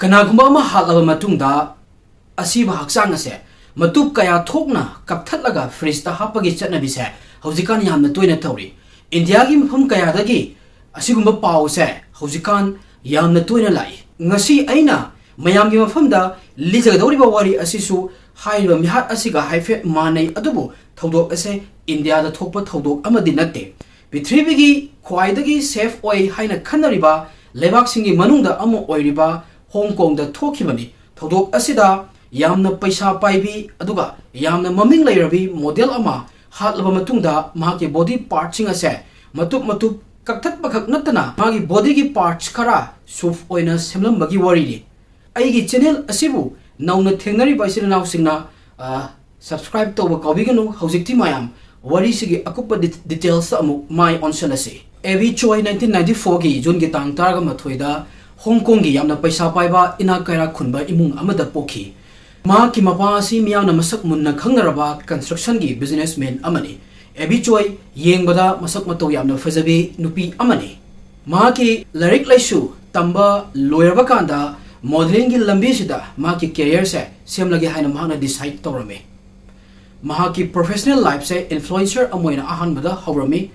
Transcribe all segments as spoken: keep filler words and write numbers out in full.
ꯀꯅꯥꯒꯨꯝꯕ ꯑꯃ ꯍꯥꯠꯂꯕ ꯃꯇꯨꯡꯗ ꯑꯁꯤꯕ ꯍꯛꯆꯥꯡ ꯑꯁꯦ ꯃꯇꯨꯞ ꯀꯌꯥ ꯊꯣꯛꯅ ꯀꯛꯊꯠꯂꯒ ꯐ꯭ꯔꯤꯖꯇ ꯍꯥꯞꯄꯒꯤ ꯆꯠꯅꯕꯤꯁꯦ ꯍꯧꯖꯤꯛꯀꯥꯟ ꯌꯥꯝꯅ ꯇꯣꯏꯅ ꯇꯧꯔꯤ꯫ ꯏꯟꯗꯤꯌꯥꯒꯤ ꯃꯐꯝ ꯀꯌꯥꯗꯒꯤ ꯑꯁꯤꯒꯨꯝꯕ ꯄꯥꯎꯁꯦ ꯍꯧꯖꯤꯛꯀꯥꯟ ꯌꯥꯝꯅ ꯇꯣꯏꯅ ꯂꯥꯛꯏ꯫ ꯉꯁꯤ ꯑꯩꯅ ꯃꯌꯥꯝꯒꯤ ꯃꯐꯝꯗ ꯂꯤꯖꯒꯗꯧꯔꯤꯕ ꯋꯥꯔꯤ ꯑꯁꯤꯁꯨ ꯍꯥꯏꯔꯤꯕ ꯃꯤꯍꯥꯠ ꯑꯁꯤꯒ ꯍꯥꯏꯐꯦꯠ ꯃꯥꯟꯅꯩ, ꯑꯗꯨꯕꯨ ꯊꯧꯗꯣꯛ ꯑꯁꯦ ꯏꯟꯗꯤꯌꯥꯗ ꯊꯣꯛꯄ ꯊꯧꯗꯣꯛ ꯑꯃꯗꯤ ꯅꯠꯇꯦ꯫ ꯄ꯭ꯔꯤꯊꯤꯕꯤꯒꯤ ꯈ꯭ꯋꯥꯏꯗꯒꯤ ꯁꯦꯐ ꯑꯣꯏ ꯍꯥꯏꯅ ꯈꯟꯅꯔꯤꯕ ꯂꯩꯕꯥꯛꯁꯤꯡꯒꯤ ꯃꯅꯨꯡꯗ ꯑꯃ ꯑꯣꯏꯔꯤꯕ ꯍꯣꯡ ꯀꯣꯡꯗ ꯊꯣꯛꯈꯤꯕꯅꯤ꯫ ꯊꯧꯗꯣꯛ ꯑꯁꯤꯗ ꯌꯥꯝꯅ ꯄꯩꯁꯥ ꯄꯥꯏꯕꯤ ꯑꯗꯨꯒ ꯌꯥꯝꯅ ꯃꯃꯤꯡ ꯂꯩꯔꯕꯤ ꯃꯣꯗꯦꯜ ꯑꯃ ꯍꯥꯠꯂꯕ ꯃꯇꯨꯡꯗ ꯃꯍꯥꯛꯀꯤ ꯕꯣꯗꯤ ꯄꯥꯔꯠꯁꯤꯡ ꯑꯁꯦ ꯃꯇꯨꯞ ꯃꯇꯨꯞ ꯀꯛꯊꯠꯄꯈꯛ ꯅꯠꯇꯅ ꯃꯥꯒꯤ ꯕꯣꯗꯤꯒꯤ ꯄꯥꯔꯠꯁ ꯈꯔ ꯁꯨꯞ ꯑꯣꯏꯅ ꯁꯦꯝꯂꯝꯕꯒꯤ ꯋꯥꯔꯤꯅꯤ꯫ ꯑꯩꯒꯤ ꯆꯦꯅꯦꯜ ꯑꯁꯤꯕꯨ ꯅꯧꯅ ꯊꯦꯡꯅꯔꯤꯕ ꯏꯆꯤꯜ ꯏꯅꯥꯎꯁꯤꯡꯅ, ꯑ, ꯁꯕꯁꯀ꯭ꯔꯥꯏꯕ ꯇꯧꯕ ꯀꯥꯎꯕꯤꯒꯅꯨ꯫ ꯍꯧꯖꯤꯛꯇꯤ ꯃꯌꯥꯝ ꯋꯥꯔꯤꯁꯤꯒꯤ ꯑꯀꯨꯞꯄ ꯗꯤ-, ꯗꯤꯇꯦꯜꯁꯇ ꯑꯃꯨꯛ ꯃꯥꯏ ꯑꯣꯟꯁꯤꯜꯂꯁꯤ꯫ ꯑꯦꯕꯤ ꯆꯣꯏ nineteen ninety fourꯒꯤ ꯖꯨꯟꯒꯤ ꯇꯥꯡ ꯇꯔꯥꯒ ꯃꯥꯊꯣꯏꯗ ꯍꯣꯡ ꯀꯣꯡꯒꯤ ꯌꯥꯝꯅ ꯄꯩꯁꯥ ꯄꯥꯏꯕ ꯏꯅꯥꯛ ꯀꯩꯔꯥꯛ ꯈꯨꯟꯕ ꯏꯃꯨꯡ ꯑꯃꯗ ꯄꯣꯛꯈꯤ꯫ ꯃꯍꯥꯛꯀꯤ ꯃꯄꯥ ꯑꯁꯤ ꯃꯤꯌꯥꯝꯅ ꯃꯁꯛ ꯃꯨꯟꯅ ꯈꯪꯅꯔꯕ constructionꯒꯤ businessman ꯑꯃꯅꯤ꯫ ꯑꯦꯕꯤ ꯆꯣꯏ ꯌꯦꯡꯕꯗ ꯃꯁꯛ ꯃꯇꯧ ꯌꯥꯝꯅ ꯐꯖꯕꯤ ꯅꯨꯄꯤ ꯑꯃꯅꯤ꯫ ꯃꯍꯥꯛꯀꯤ ꯂꯥꯏꯔꯤꯛ ꯂꯥꯏꯁꯨ ꯇꯝꯕ ꯂꯣꯏꯔꯕ ꯀꯥꯟꯗ modelingꯒꯤ ꯂꯝꯕꯤꯁꯤꯗ ꯃꯍꯥꯛꯀꯤ careerꯁꯦ ꯁꯦꯝꯂꯒꯦ ꯍꯥꯏꯅ ꯃꯍꯥꯛꯅ decide ꯇꯧꯔꯝꯃꯤ꯫ ꯃꯍꯥꯛꯀꯤ professional lifeꯁꯦ influencer ꯑꯃ ꯑꯣꯏꯅ ꯑꯍꯥꯟꯕꯗ ꯍꯧꯔꯝꯃꯤ꯫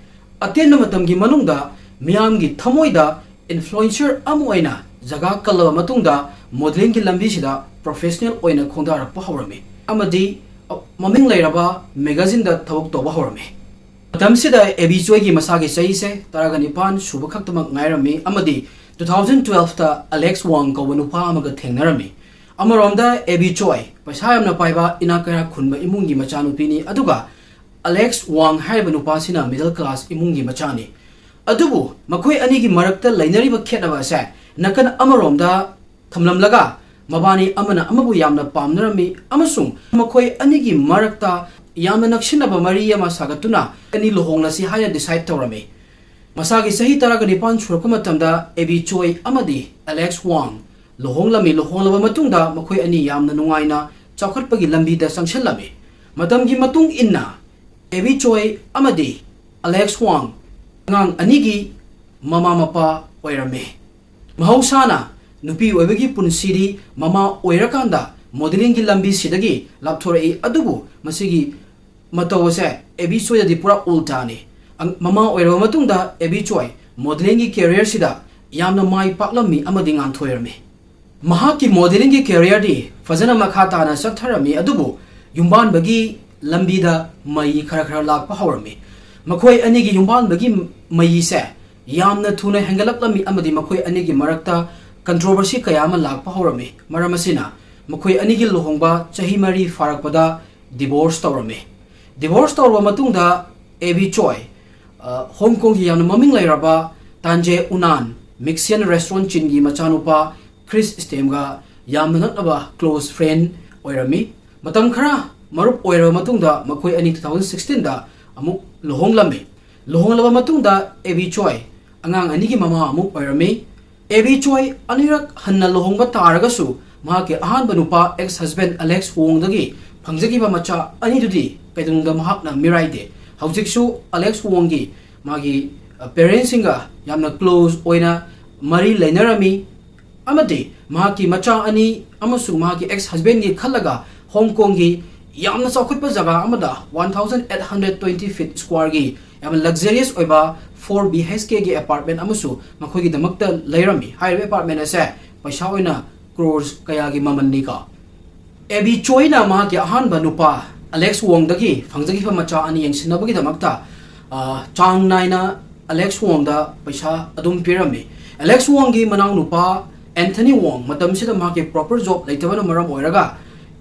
ꯑꯇꯦꯟꯕ ꯃꯇꯝꯒꯤ ꯃꯅꯨꯡꯗ ꯃꯤꯌꯥꯝꯒꯤ ꯊꯃꯣꯏꯗ influencer ꯑꯃ ꯑꯣꯏꯅ ꯖꯒꯥ ꯀꯜꯂꯕ ꯃꯇꯨꯡꯗ modelingꯒꯤ ꯂꯝꯕꯤꯁꯤꯗ professional ꯑꯣꯏꯅ ꯈꯣꯡꯗꯥꯔꯛꯄ ꯍꯧꯔꯝꯃꯤ ꯑꯃꯗꯤ ꯃꯃꯤꯡ ꯂꯩꯔꯕ magazineꯗ ꯊꯕꯛ ꯇꯧꯕ ꯍꯧꯔꯝꯃꯤ꯫ ꯃꯇꯝꯁꯤꯗ ꯑꯦꯕꯤ ꯆꯣꯏꯒꯤ ꯃꯁꯥꯒꯤ ꯆꯍꯤꯁꯦ ꯇꯔꯥꯒ ꯅꯤꯄꯥꯟ ꯁꯨꯕ ꯈꯛꯇꯃꯛ ꯉꯥꯏꯔꯝꯃꯤ ꯑꯃꯗꯤ two thousand twelveꯇ ꯑꯂꯦꯛꯁ ꯋꯥꯡ ꯀꯧꯕ ꯅꯨꯄꯥ ꯑꯃꯒ ꯊꯦꯡꯅꯔꯝꯃꯤ꯫ ꯑꯃꯔꯣꯝꯗ ꯑꯦꯕꯤ ꯆꯣꯏ ꯄꯩꯁꯥ ꯌꯥꯝꯅ ꯄꯥꯏꯕ ꯏꯅꯥꯛ ꯀꯩꯔꯥꯛ ꯈꯨꯟꯕ ꯏꯃꯨꯡꯒꯤ ꯃꯆꯥꯅꯨꯄꯤꯅꯤ, ꯑꯗꯨꯒ ꯑꯂꯦꯛꯁ ꯋꯥꯡ ꯍꯥꯏꯔꯤꯕ ꯅꯨꯄꯥꯁꯤꯅ middle class ꯏꯃꯨꯡꯒꯤ ꯃꯆꯥꯅꯤ꯫ ꯑꯗꯨꯕꯨ ꯃꯈꯣꯏ ꯑꯅꯤꯒꯤ ꯃꯔꯛꯇ ꯂꯩꯅꯔꯤꯕ ꯈꯦꯠꯅꯕ ꯑꯁꯦ ꯅꯥꯀꯟ ꯑꯃꯔꯣꯝꯗ ꯊꯝꯂꯝꯂꯒ ꯃꯕꯥꯅꯤ ꯑꯃꯅ ꯑꯃꯕꯨ ꯌꯥꯝꯅ ꯄꯥꯝꯅꯔꯝꯃꯤ ꯑꯃꯁꯨꯡ ꯃꯈꯣꯏ ꯑꯅꯤꯒꯤ ꯃꯔꯛꯇ ꯌꯥꯝꯅ ꯅꯛꯁꯤꯟꯅꯕ ꯃꯔꯤ ꯑꯃ ꯁꯥꯒꯠꯇꯨꯅ ꯑꯅꯤ ꯂꯨꯍꯣꯡꯂꯁꯤ ꯍꯥꯏꯅ decide ꯇꯧꯔꯝꯃꯤ꯫ ꯃꯁꯥꯒꯤ ꯆꯍꯤ ꯇꯔꯥꯒ ꯅꯤꯄꯥꯟ ꯁꯨꯔꯛꯄ ꯃꯇꯝꯗ ꯑꯦꯕꯤ ꯆꯣꯏ ꯑꯃꯗꯤ ꯑꯂꯦꯛꯁ ꯋꯥꯡ ꯂꯨꯍꯣꯡꯂꯝꯃꯤ꯫ ꯂꯨꯍꯣꯡꯂꯕ ꯃꯇꯨꯡꯗ ꯃꯈꯣꯏ ꯑꯅꯤ ꯌꯥꯝꯅ ꯅꯨꯡꯉꯥꯏꯅ ꯆꯥꯎꯈꯠꯄꯒꯤ ꯂꯝꯕꯤꯗ ꯆꯪꯁꯤꯜꯂꯝꯃꯤ꯫ ꯃꯇꯝꯒꯤ ꯃꯇꯨꯡ ꯏꯟꯅ ꯑꯦꯕꯤ ꯆꯣꯏ ꯑꯃꯗꯤ ꯑꯂꯦꯛꯁ ꯋꯥꯡ ꯑꯉꯥꯡ ꯑꯅꯤꯒꯤ ꯃꯃꯥ ꯃꯄꯥ ꯑꯣꯏꯔꯝꯃꯤ꯫ ꯃꯍꯧꯁꯥꯅ ꯅꯨꯄꯤ ꯑꯣꯏꯕꯒꯤ ꯄꯨꯟꯁꯤꯗꯤ ꯃꯃꯥ ꯑꯣꯏꯔꯀꯥꯟꯗ ꯃꯣꯗꯦꯂꯤꯡꯒꯤ ꯂꯝꯕꯤꯁꯤꯗꯒꯤ ꯂꯥꯞꯊꯣꯔꯛꯏ꯫ ꯑꯗꯨꯕꯨ ꯃꯁꯤꯒꯤ ꯃꯇꯧ ꯑꯁꯦ ꯑꯦꯕꯤ ꯆꯣꯏꯗꯗꯤ ꯄꯨꯔꯥ ꯎꯜꯇꯥꯅꯤ꯫ ꯑꯪ-, ꯃꯃꯥ ꯑꯣꯏꯔꯕ ꯃꯇꯨꯡꯗ ꯑꯦꯕꯤ ꯆꯣꯏ ꯃꯣꯗꯦꯂꯤꯡꯒꯤ ꯀꯦꯔꯤꯌꯔꯁꯤꯗ ꯌꯥꯝꯅ ꯃꯥꯏ ꯄꯥꯛꯂꯝꯃꯤ ꯑꯃꯗꯤ ꯉꯥꯟꯊꯣꯏꯔꯝꯃꯤ꯫ ꯃꯍꯥꯛꯀꯤ ꯃꯣꯗꯦꯂꯤꯡꯒꯤ ꯀꯦꯔꯤꯌꯔꯗꯤ ꯐꯖꯅ ꯃꯈꯥ ꯇꯥꯅ ꯆꯠꯊꯔꯝꯃꯤ, ꯑꯗꯨꯕꯨ ꯌꯨꯝꯕꯥꯟꯕꯒꯤ ꯂꯝꯕꯤꯗ ꯃꯩ ꯈꯔ ꯈꯔ ꯂꯥꯛꯄ ꯍꯧꯔꯝꯃꯤ꯫ ꯃꯈꯣꯏ ꯑꯅꯤꯒꯤ ꯌꯨꯝꯕꯥꯟꯕꯒꯤ ꯃꯩꯁꯦ ꯌꯥꯝꯅ ꯊꯨꯅ ꯍꯦꯟꯒꯠꯂꯛꯂꯝꯃꯤ ꯑꯃꯗꯤ ꯃꯈꯣꯏ ꯑꯅꯤꯒꯤ ꯃꯔꯛꯇ ꯀꯟꯇ꯭ꯔꯣꯚꯔꯁꯤ ꯀꯌꯥ ꯑꯃ ꯂꯥꯛꯄ ꯍꯧꯔꯝꯃꯤ꯫ ꯃꯔꯝ ꯑꯁꯤꯅ ꯃꯈꯣꯏ ꯑꯅꯤꯒꯤ ꯂꯨꯍꯣꯡꯕ ꯆꯍꯤ ꯃꯔꯤ ꯐꯥꯔꯛꯄꯗ ꯗꯤꯚꯣꯔꯁ ꯇꯧꯔꯝꯃꯤ꯫ ꯗꯤꯚꯣꯔꯁ ꯇꯧꯔꯕ ꯃꯇꯨꯡꯗ ꯑꯦꯕꯤ ꯆꯣꯏ, ꯑ, ꯍꯣꯡ ꯀꯣꯡꯒꯤ ꯌꯥꯝꯅ ꯃꯃꯤꯡ ꯂꯩꯔꯕ ꯇꯥꯟꯖꯦ ꯎꯅꯥꯟ ꯃꯤꯛꯁꯤꯌꯟ ꯔꯦꯁꯇꯣꯔꯦꯟꯠ ꯆꯤꯟꯒꯤ ꯃꯆꯥꯅꯨꯄꯥ ꯈ꯭ꯔꯤꯁ ꯁ꯭ꯇꯦꯝꯒ ꯌꯥꯝꯅ ꯅꯛꯅꯕ ꯀ꯭ꯂꯣꯁ ꯐ꯭ꯔꯦꯟ ꯑꯣꯏꯔꯝꯃꯤ꯫ ꯃꯇꯝ ꯈꯔ ꯃꯔꯨꯞ ꯑꯣꯏꯔꯕ ꯃꯇꯨꯡꯗ ꯃꯈꯣꯏ ꯑꯅꯤ ꯇꯨ ꯊꯥꯎꯖꯟ ꯁꯤꯛꯁꯇꯤꯟꯗ ꯑꯃꯨꯛ ꯂꯨꯍꯣꯡꯂꯝꯃꯤ꯫ ꯂꯨꯍꯣꯡꯂꯕ ꯃꯇꯨꯡꯗ ꯑꯦꯕꯤ ꯆꯣꯏ ꯑꯉꯥꯡ ꯑꯅꯤꯒꯤ ꯃꯃꯥ ꯑꯃꯨꯛ ꯑꯣꯏꯔꯝꯃꯤ꯫ ꯑꯦꯕꯤ ꯆꯣꯏ ꯑꯅꯤꯔꯛ ꯍꯟꯅ ꯂꯨꯍꯣꯡꯕ ꯇꯥꯔꯒꯁꯨ, ꯃꯍꯥꯛꯀꯤ ꯑꯍꯥꯟꯕ ꯅꯨꯄꯥ ꯑꯦꯛꯁ ꯍꯁꯕꯦꯟ ꯑꯂꯦꯛꯁ ꯋꯣꯡꯗꯒꯤ ꯐꯪꯖꯈꯤꯕ ꯃꯆꯥ ꯑꯅꯤꯗꯨꯗꯤ ꯀꯩꯗꯧꯅꯨꯡꯗ ꯃꯍꯥꯛꯅ ꯃꯤꯔꯥꯏꯗꯦ꯫ ꯍꯧꯖꯤꯛꯁꯨ ꯑꯂꯦꯛꯁ ꯋꯣꯡꯒꯤ ꯃꯥꯒꯤ, ꯑ, ꯄꯦꯔꯦꯟꯁꯁꯤꯡꯒ ꯌꯥꯝꯅ ꯀ꯭ꯂꯣꯖ ꯑꯣꯏꯅ ꯃꯔꯤ ꯂꯩꯅꯔꯝꯃꯤ꯫ ꯑꯃꯗꯤ ꯃꯍꯥꯛꯀꯤ ꯃꯆꯥ ꯑꯅꯤ ꯑꯃꯁꯨꯡ ꯃꯍꯥꯛꯀꯤ ꯑꯦꯛꯁ ꯍꯁꯕꯦꯟꯒꯤ ꯈꯜꯂꯒ ꯍꯣꯡ ꯀꯣꯡꯒꯤ ꯌꯥꯝꯅ ꯆꯥꯎꯈꯠꯄ ꯖꯒꯥ ꯑꯃꯗ one thousand eight hundred twenty feet ꯁ꯭ꯀ꯭ꯋꯥꯔꯒꯤ ꯌꯥꯝꯅ ꯂꯛꯖꯔꯤꯌꯁ ꯑꯣꯏꯕ ꯐꯣꯔ ꯕꯤ ꯑꯩꯆ ꯀꯦꯒꯤ ꯑꯦꯄꯥꯔꯠꯃꯦꯟ ꯑꯃꯁꯨ ꯃꯈꯣꯏꯒꯤꯗꯃꯛꯇ ꯂꯩꯔꯝꯃꯤ꯫ ꯍꯥꯏꯔꯤꯕ ꯑꯦꯄꯥꯔꯠꯃꯦꯟ ꯑꯁꯦ ꯄꯩꯁꯥ ꯑꯣꯏꯅ ꯀ꯭ꯔꯣꯔꯁ ꯀꯌꯥꯒꯤ ꯃꯃꯜꯅꯤꯀꯣ꯫ ꯑꯦꯕꯤ ꯆꯣꯏꯅ ꯃꯍꯥꯛꯀꯤ ꯑꯍꯥꯟꯕ ꯅꯨꯄꯥ ꯑꯂꯦꯛꯁ ꯋꯣꯡꯗꯒꯤ ꯐꯪꯖꯈꯤꯕ ꯃꯆꯥ ꯑꯅꯤ ꯌꯦꯡꯁꯤꯟꯅꯕꯒꯤꯗꯃꯛꯇ, ꯑ, ꯆꯥꯡ ꯅꯥꯏꯅ ꯑꯂꯦꯛꯁ ꯋꯣꯡꯗ ꯄꯩꯁꯥ ꯑꯗꯨꯝ ꯄꯤꯔꯝꯃꯤ꯫ ꯑꯂꯦꯛꯁ ꯋꯣꯡꯒꯤ ꯃꯅꯥꯎꯅꯨꯄꯥ ꯑꯦꯟꯊꯅꯤ ꯋꯣꯡ ꯃꯇꯝꯁꯤꯗ ꯃꯍꯥꯛꯀꯤ ꯄ꯭ꯔꯣꯄꯔ ꯖꯣꯕ ꯂꯩꯇꯕꯅ ꯃꯔꯝ ꯑꯣꯏꯔꯒ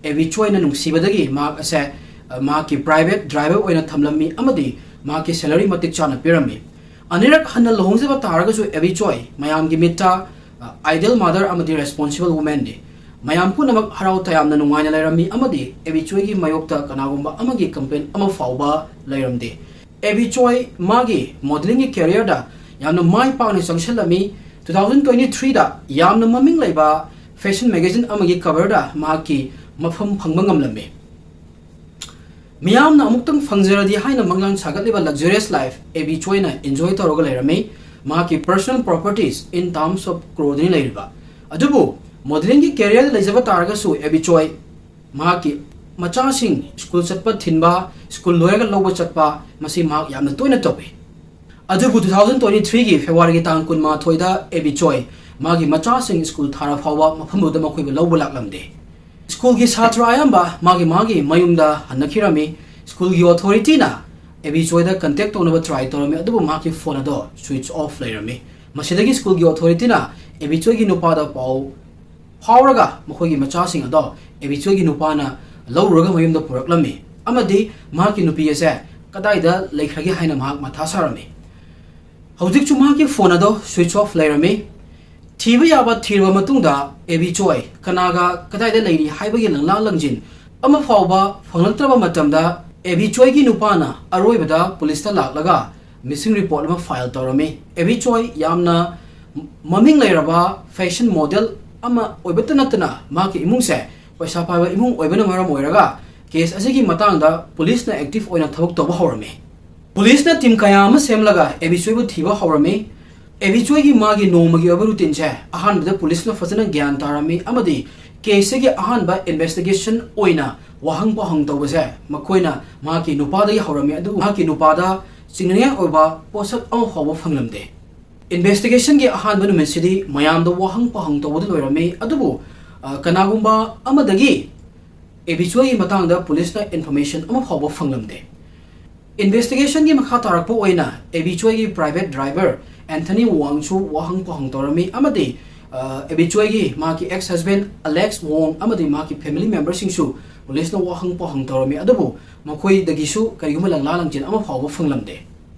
ꯑꯦꯕꯤ ꯆꯣꯏꯅ ꯅꯨꯡꯁꯤꯕꯗꯒꯤ ꯃꯍꯥꯛ ꯑꯁꯦ, ꯑ, ꯃꯍꯥꯛꯀꯤ ꯄ꯭ꯔꯥꯏꯚꯦꯠ ꯗ꯭ꯔꯥꯏꯚꯔ ꯑꯣꯏꯅ ꯊꯝꯂꯝꯃꯤ ꯑꯃꯗꯤ ꯃꯍꯥꯛꯀꯤ ꯁꯦꯂꯔꯤ ꯃꯇꯤꯛ ꯆꯥꯅ ꯄꯤꯔꯝꯃꯤ꯫ ꯑꯅꯤꯔꯛ ꯍꯟꯅ ꯂꯨꯍꯣꯡꯖꯕ ꯇꯥꯔꯒꯁꯨ ꯑꯦꯕꯤ ꯆꯣꯏ ꯃꯌꯥꯝꯒꯤ ꯃꯤꯠꯇ, ꯑ, ꯑꯥꯏꯗꯦꯜ ꯃꯥꯗꯔ ꯑꯃꯗꯤ ꯔꯦꯁꯄꯣꯟꯁꯤꯕꯜ ꯋꯨꯃꯦꯟꯅꯤ꯫ ꯃꯌꯥꯝ ꯄꯨꯝꯅꯃꯛ ꯍꯔꯥꯎ ꯇꯌꯥꯝꯅ ꯅꯨꯡꯉꯥꯏꯅ ꯂꯩꯔꯝꯃꯤ ꯑꯃꯗꯤ ꯑꯦꯕꯤ ꯆꯣꯏꯒꯤ ꯃꯥꯌꯣꯛꯇ ꯀꯅꯥꯒꯨꯝꯕ ꯑꯃꯒꯤ ꯀꯝꯄ꯭ꯂꯦꯟ ꯑꯃ ꯐꯥꯎꯕ ꯂꯩꯔꯝꯗꯦ꯫ ꯑꯦꯕꯤ ꯆꯣꯏ ꯃꯥꯒꯤ ꯃꯣꯗꯦꯂꯤꯡꯒꯤ ꯀꯦꯔꯤꯌꯔꯗ ꯌꯥꯝꯅ ꯃꯥꯏ ꯄꯥꯛꯅ ꯆꯪꯁꯤꯜꯂꯝꯃꯤ꯫ ꯇꯨ ꯊꯥꯎꯖꯟ ꯇ꯭ꯋꯦꯟꯇꯤ ꯊ꯭ꯔꯤꯗ ꯌꯥꯝꯅ ꯃꯃꯤꯡ ꯂꯩꯕ ꯐꯦꯁꯟ ꯃꯦꯒꯥꯖꯤꯟ ꯑꯃꯒꯤ ꯀꯚꯔꯗ ꯃꯍꯥꯛꯀꯤ ꯃꯐꯝ ꯐꯪꯕ ꯉꯝꯂꯝꯃꯤ꯫ ꯃꯤꯌꯥꯝꯅ ꯑꯃꯨꯛꯇꯪ ꯐꯪꯖꯔꯗꯤ ꯍꯥꯏꯅ ꯃꯪꯂꯥꯟ ꯁꯥꯒꯠꯂꯤꯕ ꯂꯛꯖꯔꯤꯌꯁ ꯂꯥꯏꯐ ꯑꯦꯕꯤ ꯆꯣꯏꯅ ꯏꯟꯖꯣꯏ ꯇꯧꯔꯒ ꯂꯩꯔꯝꯃꯤ꯫ ꯃꯍꯥꯛꯀꯤ personal properties in terms of ꯀ꯭ꯔꯣꯗꯅꯤ ꯂꯩꯔꯤꯕ꯫ ꯑꯗꯨꯕꯨ modelling ꯒꯤ career ꯗ ꯂꯩꯖꯕ ꯇꯥꯔꯒꯁꯨ ꯑꯦꯕꯤ ꯆꯣꯏ ꯃꯍꯥꯛꯀꯤ ꯃꯆꯥꯁꯤꯡ ꯁ꯭ꯀꯨꯜ ꯆꯠꯄ ꯊꯤꯟꯕ, ꯁ꯭ꯀꯨꯜ ꯂꯣꯏꯔꯒ ꯂꯧꯕ ꯆꯠꯄ, ꯃꯁꯤ ꯃꯍꯥꯛ ꯌꯥꯝꯅ ꯇꯣꯏꯅ ꯇꯧꯏ꯫ ꯑꯗꯨꯕꯨ two thousand twenty three ꯒꯤ February ꯒꯤ ꯇꯥꯡ ꯀꯨꯟꯃꯥꯊꯣꯏꯗ ꯑꯦꯕꯤ ꯆꯣꯏ ꯃꯥꯒꯤ ꯃꯆꯥꯁꯤꯡ ꯁ꯭ꯀꯨꯜ ꯊꯥꯔ ꯐꯥꯎꯕ ꯃꯐꯝꯗꯨꯗ ꯃꯈꯣꯏꯕꯨ ꯂꯧꯕ ꯂꯥꯛꯂꯝꯗꯦ꯫ ꯁ꯭ꯀꯨꯜꯒꯤ ꯁꯥꯇ꯭ꯔ ꯑꯌꯥꯝꯕ ꯃꯥꯒꯤ ꯃꯥꯒꯤ ꯃꯌꯨꯝꯗ ꯍꯟꯅꯈꯤꯔꯝꯃꯤ꯫ ꯁ꯭ꯀꯨꯜꯒꯤ authority ꯅ ꯑꯦꯕꯤ ꯆꯣꯏꯗ contact ꯇꯧꯅꯕ try ꯇꯧꯔꯝꯃꯤ, ꯑꯗꯨꯕꯨ ꯃꯍꯥꯛꯀꯤ phone ꯑꯗꯣ switch off ꯂꯩꯔꯝꯃꯤ꯫ ꯃꯁꯤꯗꯒꯤ ꯁ꯭ꯀꯨꯜꯒꯤ authority ꯅ ꯑꯦꯕꯤ ꯆꯣꯏꯒꯤ ꯅꯨꯄꯥꯗ ꯄꯥꯎ ꯐꯥꯎꯔꯒ ꯃꯈꯣꯏꯒꯤ ꯃꯆꯥꯁꯤꯡ ꯑꯗꯣ ꯑꯦꯕꯤ ꯆꯣꯏꯒꯤ ꯅꯨꯄꯥꯅ ꯂꯧꯔꯨꯔꯒ ꯃꯌꯨꯝꯗ ꯄꯨꯔꯛꯂꯝꯃꯤ ꯑꯃꯗꯤ ꯃꯍꯥꯛꯀꯤ ꯅꯨꯄꯤ ꯑꯁꯦ ꯀꯗꯥꯏꯗ ꯂꯩꯈ꯭ꯔꯒꯦ ꯍꯥꯏꯅ ꯃꯍꯥꯛ ꯃꯊꯥ ꯁꯥꯔꯝꯃꯤ꯫ ꯍꯧꯖꯤꯛꯁꯨ ꯃꯍꯥꯛꯀꯤ phone ꯑꯗꯣ switch off ꯂꯩꯔꯝꯃꯤ꯫ ꯊꯤꯕ ꯌꯥꯕ ꯊꯤꯔꯕ ꯃꯇꯨꯡꯗ ꯑꯦꯕꯤ ꯆꯣꯏ ꯀꯅꯥꯒ ꯀꯗꯥꯏꯗ ꯂꯩꯔꯤ ꯍꯥꯏꯕꯒꯤ ꯂꯪꯂꯥ ꯂꯪꯖꯤꯟ ꯑꯃ ꯐꯥꯎꯕ ꯐꯪꯂꯛꯇ꯭ꯔꯕ ꯃꯇꯝꯗ ꯑꯦꯕꯤ ꯆꯣꯏꯒꯤ ꯅꯨꯄꯥꯅ ꯑꯔꯣꯏꯕꯗ ꯄꯨꯂꯤꯁꯇ ꯂꯥꯛꯂꯒ missing report ꯑꯃ file ꯇꯧꯔꯝꯃꯤ꯫ ꯑꯦꯕꯤ ꯆꯣꯏ ꯌꯥꯝꯅ ꯃꯃꯤꯡ ꯂꯩꯔꯕ fashion model ꯑꯃ ꯑꯣꯏꯕꯇ ꯅꯠꯇꯅ ꯃꯍꯥꯛꯀꯤ ꯏꯃꯨꯡꯁꯦ ꯄꯩꯁꯥ ꯄꯥꯏꯕ ꯏꯃꯨꯡ ꯑꯣꯏꯕꯅ ꯃꯔꯝ ꯑꯣꯏꯔꯒ case ꯑꯁꯤꯒꯤ ꯃꯇꯥꯡꯗ ꯄꯨꯂꯤꯁꯅ active ꯑꯣꯏꯅ ꯊꯕꯛ ꯇꯧꯕ ꯍꯧꯔꯝꯃꯤ꯫ ꯄꯨꯂꯤꯁꯅ team ꯀꯌꯥ ꯑꯃ ꯁꯦꯝꯂꯒ ꯑꯦꯕꯤ ꯆꯣꯏꯕꯨ ꯊꯤꯕ ꯍꯧꯔꯝꯃꯤ꯫ ꯑꯦꯕꯤ ꯆꯣꯏꯒꯤ ꯃꯥꯒꯤ ꯅꯣꯡꯃꯒꯤ ꯑꯣꯏꯕ routine ꯁꯦ ꯑꯍꯥꯟꯕꯗ ꯄꯨꯂꯤꯁꯅ ꯐꯖꯅ ꯒ꯭ꯌꯥꯟ ꯇꯥꯔꯝꯃꯤ ꯑꯃꯗꯤ case ꯁꯤꯒꯤ ꯑꯍꯥꯟꯕ investigation ꯑꯣꯏꯅ ꯋꯥꯍꯪ ꯄꯥꯎꯍꯪ ꯇꯧꯕꯁꯦ ꯃꯈꯣꯏꯅ ꯃꯍꯥꯛꯀꯤ ꯅꯨꯄꯥꯗꯒꯤ ꯍꯧꯔꯝꯃꯤ, ꯑꯗꯨꯕꯨ ꯃꯍꯥꯛꯀꯤ ꯅꯨꯄꯥꯗ ꯆꯤꯡꯅꯅꯤꯡꯉꯥꯏ ꯑꯣꯏꯕ ꯄꯣꯠꯁꯛ ꯑꯃ ꯐꯥꯎꯕ ꯐꯪꯂꯝꯗꯦ꯫ Investigation ꯒꯤ ꯑꯍꯥꯟꯕ ꯅꯨꯃꯤꯠꯁꯤꯗꯤ ꯃꯌꯥꯝꯗ ꯋꯥꯍꯪ ꯄꯥꯎꯍꯪ ꯇꯧꯕꯗ ꯂꯣꯏꯔꯝꯃꯤ, ꯑꯗꯨꯕꯨ, ꯑ, ꯀꯅꯥꯒꯨꯝꯕ ꯑꯃꯗꯒꯤ ꯑꯦꯕꯤ ꯆꯣꯏꯒꯤ ꯃꯇꯥꯡꯗ ꯄꯨꯂꯤꯁꯅ information ꯑꯃ ꯐꯥꯎꯕ ꯐꯪꯂꯝꯗꯦ꯫ Investigation ꯒꯤ ꯃꯈꯥ ꯇꯥꯔꯛꯄ ꯑꯣꯏꯅ ꯑꯦꯕꯤ ꯆꯣꯏꯒꯤ private driver ꯑꯦꯟꯊꯅꯤ ꯋꯥꯡꯁꯨ ꯋꯥꯍꯪ ꯄꯥꯎꯍꯪ ꯇꯧꯔꯝꯃꯤ ꯑꯃꯗꯤ, ꯑ, ꯑꯦꯕꯤ ꯆꯣꯏꯒꯤ ꯃꯍꯥꯛꯀꯤ ex husband ꯑꯂꯦꯛꯁ ꯋꯣꯡ ꯑꯃꯗꯤ ꯃꯍꯥꯛꯀꯤ family member ꯁꯤꯡꯁꯨ ꯄꯨꯂꯤꯁꯅ ꯋꯥꯍꯪ ꯄꯥꯎꯍꯪ ꯇꯧꯔꯝꯃꯤ, ꯑꯗꯨꯕꯨ ꯃꯈꯣꯏꯗꯒꯤꯁꯨ ꯀꯔꯤꯒꯨꯝꯕ ꯂꯪꯂꯥ ꯂꯪꯖꯤꯟ ꯑꯃ ꯐꯥꯎꯕ ꯐꯪꯂꯝꯗꯦ꯫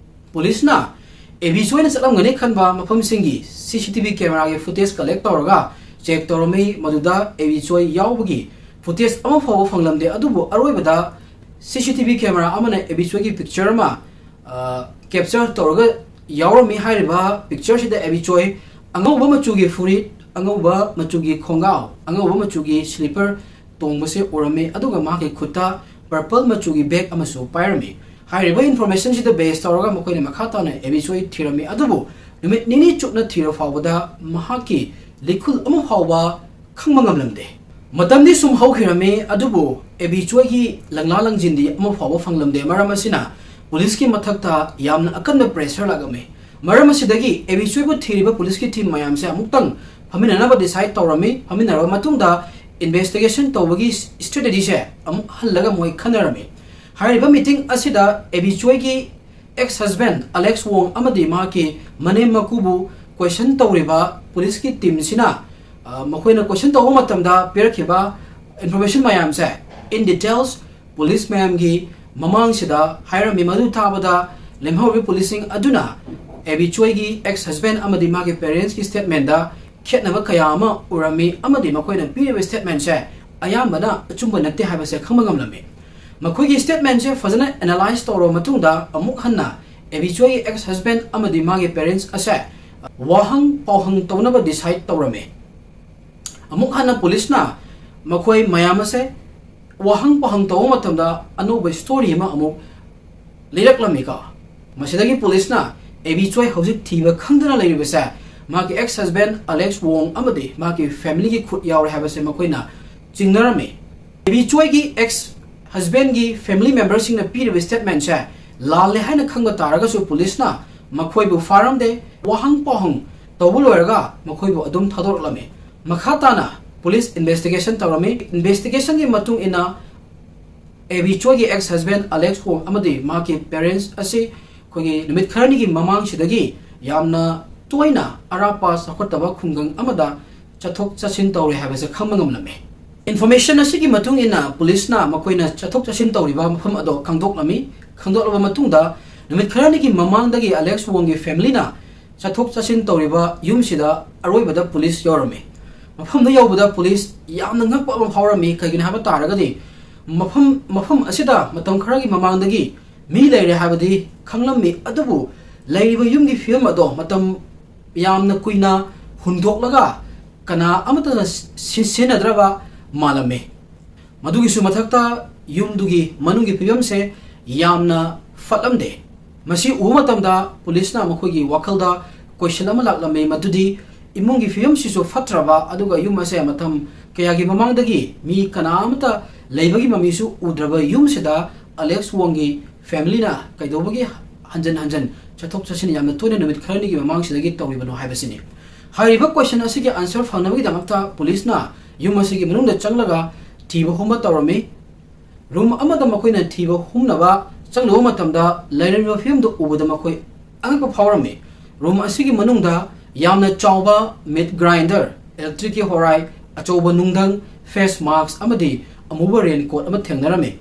ꯄꯨꯂꯤꯁꯅ ꯑꯦꯕꯤ ꯆꯣꯏꯅ ꯆꯠꯂꯝꯒꯅꯤ ꯈꯟꯕ ꯃꯐꯝꯁꯤꯡꯒꯤ C C T V camera ꯒꯤ footage collect ꯇꯧꯔꯒ check ꯇꯧꯔꯝꯃꯤ, ꯃꯗꯨꯗ ꯑꯦꯕꯤ ꯆꯣꯏ ꯌꯥꯎꯕꯒꯤ footage ꯑꯃ ꯐꯥꯎꯕ ꯐꯪꯂꯝꯗꯦ꯫ ꯑꯗꯨꯕꯨ ꯑꯔꯣꯏꯕꯗ C C T V camera ꯑꯃꯅ ꯑꯦꯕꯤ ꯆꯣꯏꯒꯤ picture ꯑꯃ, ꯑ, capture ꯇꯧꯔꯒ ꯌꯥꯎꯔꯝꯃꯤ꯫ ꯍꯥꯏꯔꯤꯕ picture ꯁꯤꯗ ꯑꯦꯕꯤ ꯆꯣꯏ ꯑꯉꯧꯕ ꯃꯆꯨꯒꯤ ꯐꯨꯔꯤꯠ, ꯑꯉꯧꯕ ꯃꯆꯨꯒꯤ ꯈꯣꯡꯒ꯭ꯔꯥꯎ, ꯑꯉꯧꯕ ꯃꯆꯨꯒꯤ slipper ꯇꯣꯡꯕꯁꯦ ꯎꯔꯝꯃꯤ, ꯑꯗꯨꯒ ꯃꯍꯥꯛꯀꯤ ꯈꯨꯠꯇ purple ꯃꯆꯨꯒꯤ bag ꯑꯃꯁꯨ ꯄꯥꯏꯔꯝꯃꯤ꯫ ꯍꯥꯏꯔꯤꯕ information ꯁꯤꯗ base ꯇꯧꯔꯒ ꯃꯈꯣꯏꯅ ꯃꯈꯥ ꯇꯥꯅ ꯑꯦꯕꯤ ꯆꯣꯏ ꯊꯤꯔꯝꯃꯤ, ꯑꯗꯨꯕꯨ ꯅꯨꯃꯤꯠ ꯅꯤꯅꯤ ꯆꯨꯞꯅ ꯊꯤꯔ ꯐꯥꯎꯕꯗ ꯃꯍꯥꯛꯀꯤ ꯂꯤꯈꯨꯜ ꯑꯃ ꯐꯥꯎꯕ ꯈꯪꯕ ꯉꯝꯂꯝꯗꯦ꯫ ꯃꯇꯝꯗꯤ ꯁꯨꯝ ꯍꯧꯈꯤꯔꯝꯃꯤ, ꯑꯗꯨꯕꯨ ꯑꯦꯕꯤ ꯆꯣꯏꯒꯤ ꯂꯪꯂꯥ ꯂꯪꯖꯤꯟꯗꯤ ꯑꯃ ꯐꯥꯎꯕ ꯐꯪꯂꯝꯗꯦ꯫ ꯃꯔꯝ ꯑꯁꯤꯅ ꯄꯨꯂꯤꯁꯀꯤ ꯃꯊꯛꯇ ꯌꯥꯝꯅ ꯑꯀꯟꯕ pressure ꯂꯥꯛꯂꯝꯃꯤ꯫ ꯃꯔꯝ ꯑꯁꯤꯗꯒꯤ ꯑꯦꯕꯤ ꯆꯣꯏꯕꯨ ꯊꯤꯔꯤꯕ ꯄꯨꯂꯤꯁꯀꯤ team ꯃꯌꯥꯝꯁꯦ ꯑꯃꯨꯛꯇꯪ ꯐꯝꯃꯤꯟꯅꯅꯕ decide ꯇꯧꯔꯝꯃꯤ꯫ ꯐꯝꯃꯤꯟꯅꯔꯕ ꯃꯇꯨꯡꯗ investigation ꯇꯧꯕꯒꯤ strategy ꯁꯦ ꯑꯃꯨꯛ ꯍꯜꯂꯒ ꯃꯣꯏ ꯈꯟꯅꯔꯝꯃꯤ꯫ ꯍꯥꯏꯔꯤꯕ meeting ꯑꯁꯤꯗ ꯑꯦꯕꯤ ꯆꯣꯏꯒꯤ ex husband ꯑꯂꯦꯛꯁ ꯋꯣꯡ ꯑꯃꯗꯤ ꯃꯍꯥꯛꯀꯤ ꯃꯅꯦꯝ ꯃꯀꯨꯕꯨ question ꯇꯧꯔꯤꯕ ꯄꯨꯂꯤꯁꯀꯤ team ꯁꯤꯅ, ꯑ, ꯃꯈꯣꯏꯅ question ꯇꯧꯕ ꯃꯇꯝꯗ ꯄꯤꯔꯛꯈꯤꯕ information ꯃꯌꯥꯝꯁꯦ in details ꯄꯨꯂꯤꯁ ꯃꯌꯥꯝꯒꯤ ꯃꯃꯥꯡꯁꯤꯗ ꯍꯥꯏꯔꯝꯃꯤ꯫ ꯃꯗꯨ ꯇꯥꯕꯗ ꯂꯦꯝꯍꯧꯔꯤꯕ ꯄꯨꯂꯤꯁꯁꯤꯡ ꯑꯗꯨꯅ ꯑꯦꯕꯤ ꯆꯣꯏꯒꯤ ex husband ꯑꯃꯗꯤ ꯃꯥꯒꯤ parents ꯀꯤ statement ꯗ ꯈꯦꯠꯅꯕ ꯀꯌꯥ ꯑꯃ ꯎꯔꯝꯃꯤ ꯑꯃꯗꯤ ꯃꯈꯣꯏꯅ ꯄꯤꯔꯤꯕ statement ꯁꯦ ꯑꯌꯥꯝꯕꯅ ꯑꯆꯨꯝꯕ ꯅꯠꯇꯦ ꯍꯥꯏꯕꯁꯦ ꯈꯪꯕ ꯉꯝꯂꯝꯃꯤ꯫ ꯃꯈꯣꯏꯒꯤ statement ꯁꯦ ꯐꯖꯅ analyse ꯇꯧꯔꯕ ꯃꯇꯨꯡꯗ ꯑꯃꯨꯛ ꯍꯟꯅ ꯑꯦꯕꯤ ꯆꯣꯏꯒꯤ ex husband ꯑꯃꯗꯤ ꯃꯥꯒꯤ parents ꯑꯁꯦ ꯋꯥꯍꯪ ꯄꯥꯎꯍꯪ ꯇꯧꯅꯕ decide ꯇꯧꯔꯝꯃꯤ꯫ ꯑꯃꯨꯛ ꯍꯟꯅ ꯄꯨꯂꯤꯁꯅ ꯃꯈꯣꯏ ꯃꯌꯥꯝ ꯑꯁꯦ ꯋꯥꯍꯪ ꯄꯥꯎꯍꯪ ꯇꯧꯕ ꯃꯇꯝꯗ ꯑꯅꯧꯕ story ꯑꯃ ꯑꯃꯨꯛ ꯂꯩꯔꯛꯂꯝꯃꯤꯀꯣ꯫ ꯃꯁꯤꯗꯒꯤ ꯄꯨꯂꯤꯁꯅ ꯑꯦꯕꯤ ꯆꯣꯏ ꯍꯧꯖꯤꯛ ꯊꯤꯕ ꯈꯪꯗꯅ ꯂꯩꯔꯤꯕꯁꯦ ꯃꯥꯒꯤ ex husband ꯑꯂꯦꯛꯁ ꯋꯣꯡ ꯑꯃꯗꯤ ꯃꯥꯒꯤ family ꯒꯤ ꯈꯨꯠ ꯌꯥꯎꯔꯦ ꯍꯥꯏꯕꯁꯦ ꯃꯈꯣꯏꯅ ꯆꯤꯡꯅꯔꯝꯃꯤ꯫ ꯑꯦꯕꯤ ꯆꯣꯏꯒꯤ ex husband ꯒꯤ family member ꯁꯤꯡꯅ ꯄꯤꯔꯤꯕ statement ꯁꯦ ꯂꯥꯜꯂꯦ ꯍꯥꯏꯅ ꯈꯪꯕ ꯇꯥꯔꯒꯁꯨ ꯄꯨꯂꯤꯁꯅ ꯃꯈꯣꯏꯕꯨ ꯐꯥꯔꯝꯗꯦ꯫ ꯋꯥꯍꯪ ꯄꯥꯎꯍꯪ ꯇꯧꯕ ꯂꯣꯏꯔꯒ ꯃꯈꯣꯏꯕꯨ ꯑꯗꯨꯝ ꯊꯥꯗꯣꯔꯛꯂꯝꯃꯤ꯫ ꯃꯈꯥ ꯇꯥꯅ ꯄꯨꯂꯤꯁ investigation ꯇꯧꯔꯝꯃꯤ꯫ Investigation ꯒꯤ ꯃꯇꯨꯡ ꯏꯟꯅ ꯑꯦꯕꯤ ꯆꯣꯏꯒꯤ ex husband ꯑꯂꯦꯛꯁ ꯋꯣꯡ ꯑꯃꯗꯤ ꯃꯍꯥꯛꯀꯤ parents ꯑꯁꯤ ꯑꯩꯈꯣꯏꯒꯤ ꯅꯨꯃꯤꯠ ꯈꯔꯅꯤꯒꯤ ꯃꯃꯥꯡꯁꯤꯗꯒꯤ ꯌꯥꯝꯅ ꯇꯣꯏꯅ ꯑꯔꯥꯞꯄ ꯆꯥꯎꯈꯠꯇꯕ ꯈꯨꯡꯒꯪ ꯑꯃꯗ ꯆꯠꯊꯣꯛ ꯆꯠꯁꯤꯟ ꯇꯧꯔꯦ ꯍꯥꯏꯕꯁꯦ ꯈꯪꯕ ꯉꯝꯂꯝꯃꯤ꯫ Information ꯑꯁꯤꯒꯤ ꯃꯇꯨꯡ ꯏꯟꯅ ꯄꯨꯂꯤꯁꯅ ꯃꯈꯣꯏꯅ ꯆꯠꯊꯣꯛ ꯆꯠꯁꯤꯟ ꯇꯧꯔꯤꯕ ꯃꯐꯝ ꯑꯗꯣ ꯈꯪꯗꯣꯛꯂꯝꯃꯤ꯫ ꯈꯪꯗꯣꯛꯂꯕ ꯃꯇꯨꯡꯗ ꯅꯨꯃꯤꯠ ꯈꯔꯅꯤꯒꯤ ꯃꯃꯥꯡꯗꯒꯤ ꯑꯂꯦꯛꯁ ꯋꯣꯡꯒꯤ family ꯅ ꯆꯠꯊꯣꯛ ꯆꯠꯁꯤꯟ ꯇꯧꯔꯤꯕ ꯌꯨꯝꯁꯤꯗ ꯑꯔꯣꯏꯕꯗ ꯄꯨꯂꯤꯁ ꯌꯧꯔꯝꯃꯤ꯫ ꯃꯐꯝꯗ ꯌꯧꯕꯗ ꯄꯨꯂꯤꯁ ꯌꯥꯝꯅ ꯉꯛꯄ ꯑꯃ ꯐꯥꯎꯔꯝꯃꯤ꯫ ꯀꯩꯒꯤꯅꯣ ꯍꯥꯏꯕ ꯇꯥꯔꯒꯗꯤ ꯃꯐꯝ, ꯃꯐꯝ ꯑꯁꯤꯗ ꯃꯇꯝ ꯈꯔꯒꯤ ꯃꯃꯥꯡꯗꯒꯤ ꯃꯤ ꯂꯩꯔꯦ ꯍꯥꯏꯕꯗꯤ ꯈꯪꯂꯝꯃꯤ, ꯑꯗꯨꯕꯨ ꯂꯩꯔꯤꯕ ꯌꯨꯝꯒꯤ ꯐꯤꯕꯝ ꯑꯗꯣ ꯃꯇꯝ ꯌꯥꯝꯅ ꯀꯨꯏꯅ ꯍꯨꯟꯗꯣꯛꯂꯒ ꯀꯅꯥ ꯑꯃꯠꯇꯅ ꯁꯤ-, ꯁꯤꯖꯤꯟꯅꯗ꯭ꯔꯕ ꯃꯥꯜꯂꯝꯃꯤ꯫ ꯃꯗꯨꯒꯤꯁꯨ ꯃꯊꯛꯇ ꯌꯨꯝꯗꯨꯒꯤ ꯃꯅꯨꯡꯒꯤ ꯐꯤꯕꯝꯁꯦ ꯌꯥꯝꯅ ꯐꯠꯂꯝꯗꯦ꯫ ꯃꯁꯤ ꯎꯕ ꯃꯇꯝꯗ ꯄꯨꯂꯤꯁꯅ ꯃꯈꯣꯏꯒꯤ ꯋꯥꯈꯜꯗ question ꯑꯃ ꯂꯥꯛꯂꯝꯃꯤ, ꯃꯗꯨꯗꯤ ꯏꯃꯨꯡꯒꯤ ꯐꯤꯕꯝꯁꯤꯁꯨ ꯐꯠꯇ꯭ꯔꯕ, ꯑꯗꯨꯒ ꯌꯨꯝ ꯑꯁꯦ ꯃꯇꯝ ꯀꯌꯥꯒꯤ ꯃꯃꯥꯡꯗꯒꯤ ꯃꯤ ꯀꯅꯥ ꯑꯃꯠꯇ ꯂꯩꯕꯒꯤ ꯃꯃꯤꯁꯨ ꯎꯗ꯭ꯔꯕ ꯌꯨꯝꯁꯤꯗ ꯑꯂꯦꯛꯁ ꯋꯣꯡꯒꯤ ꯐꯦꯃꯤꯂꯤꯅ ꯀꯩꯗꯧꯕꯒꯤ ꯍꯟꯖꯟ ꯍꯟꯖꯟ ꯆꯠꯊꯣꯛ ꯆꯠꯁꯤꯟ ꯌꯥꯝꯅ ꯇꯣꯏꯅ ꯅꯨꯃꯤꯠ ꯈꯔꯅꯤꯒꯤ ꯃꯃꯥꯡꯁꯤꯗꯒꯤ ꯇꯧꯔꯤꯕꯅꯣ ꯍꯥꯏꯕꯁꯤꯅꯤ꯫ ꯍꯥꯏꯔꯤꯕ ꯀꯣꯏꯁꯟ ꯑꯁꯤꯒꯤ ꯑꯟꯁꯔ ꯐꯪꯅꯕꯒꯤꯗꯃꯛꯇ ꯄꯨꯂꯤꯁꯅ ꯌꯨꯝ ꯑꯁꯤꯒꯤ ꯃꯅꯨꯡꯗ ꯆꯪꯂꯒ ꯊꯤꯕ ꯍꯨꯝꯕ ꯇꯧꯔꯝꯃꯤ꯫ ꯔꯨꯝ ꯑꯃꯗ ꯃꯈꯣꯏꯅ ꯊꯤꯕ ꯍꯨꯝꯅꯕ ꯆꯪꯂꯨꯕ ꯃꯇꯝꯗ ꯂꯩꯔꯝꯃꯤꯕ ꯐꯤꯕꯝꯗꯨ ꯎꯕꯗ ꯃꯈꯣꯏ ꯑꯉꯛꯄ ꯐꯥꯎꯔꯝꯃꯤ꯫ ꯔꯨꯝ ꯑꯁꯤꯒꯤ ꯃꯅꯨꯡꯗ ꯌꯥꯝꯅ ꯆꯥꯎꯕ ꯃꯤꯠ ꯒ꯭ꯔꯥꯏꯟꯗꯔ, ꯏꯂꯦꯛꯇ꯭ꯔꯤꯛꯀꯤ ꯍꯣꯔꯥꯏ, ꯑꯆꯧꯕ ꯅꯨꯡꯗꯪ, ꯐꯦꯁ ꯃꯥꯛꯁ ꯑꯃꯗꯤ ꯑꯃꯨꯕ ꯔꯦꯟ ꯀꯣꯠ ꯑꯃ ꯊꯦꯡꯅꯔꯝꯃꯤ꯫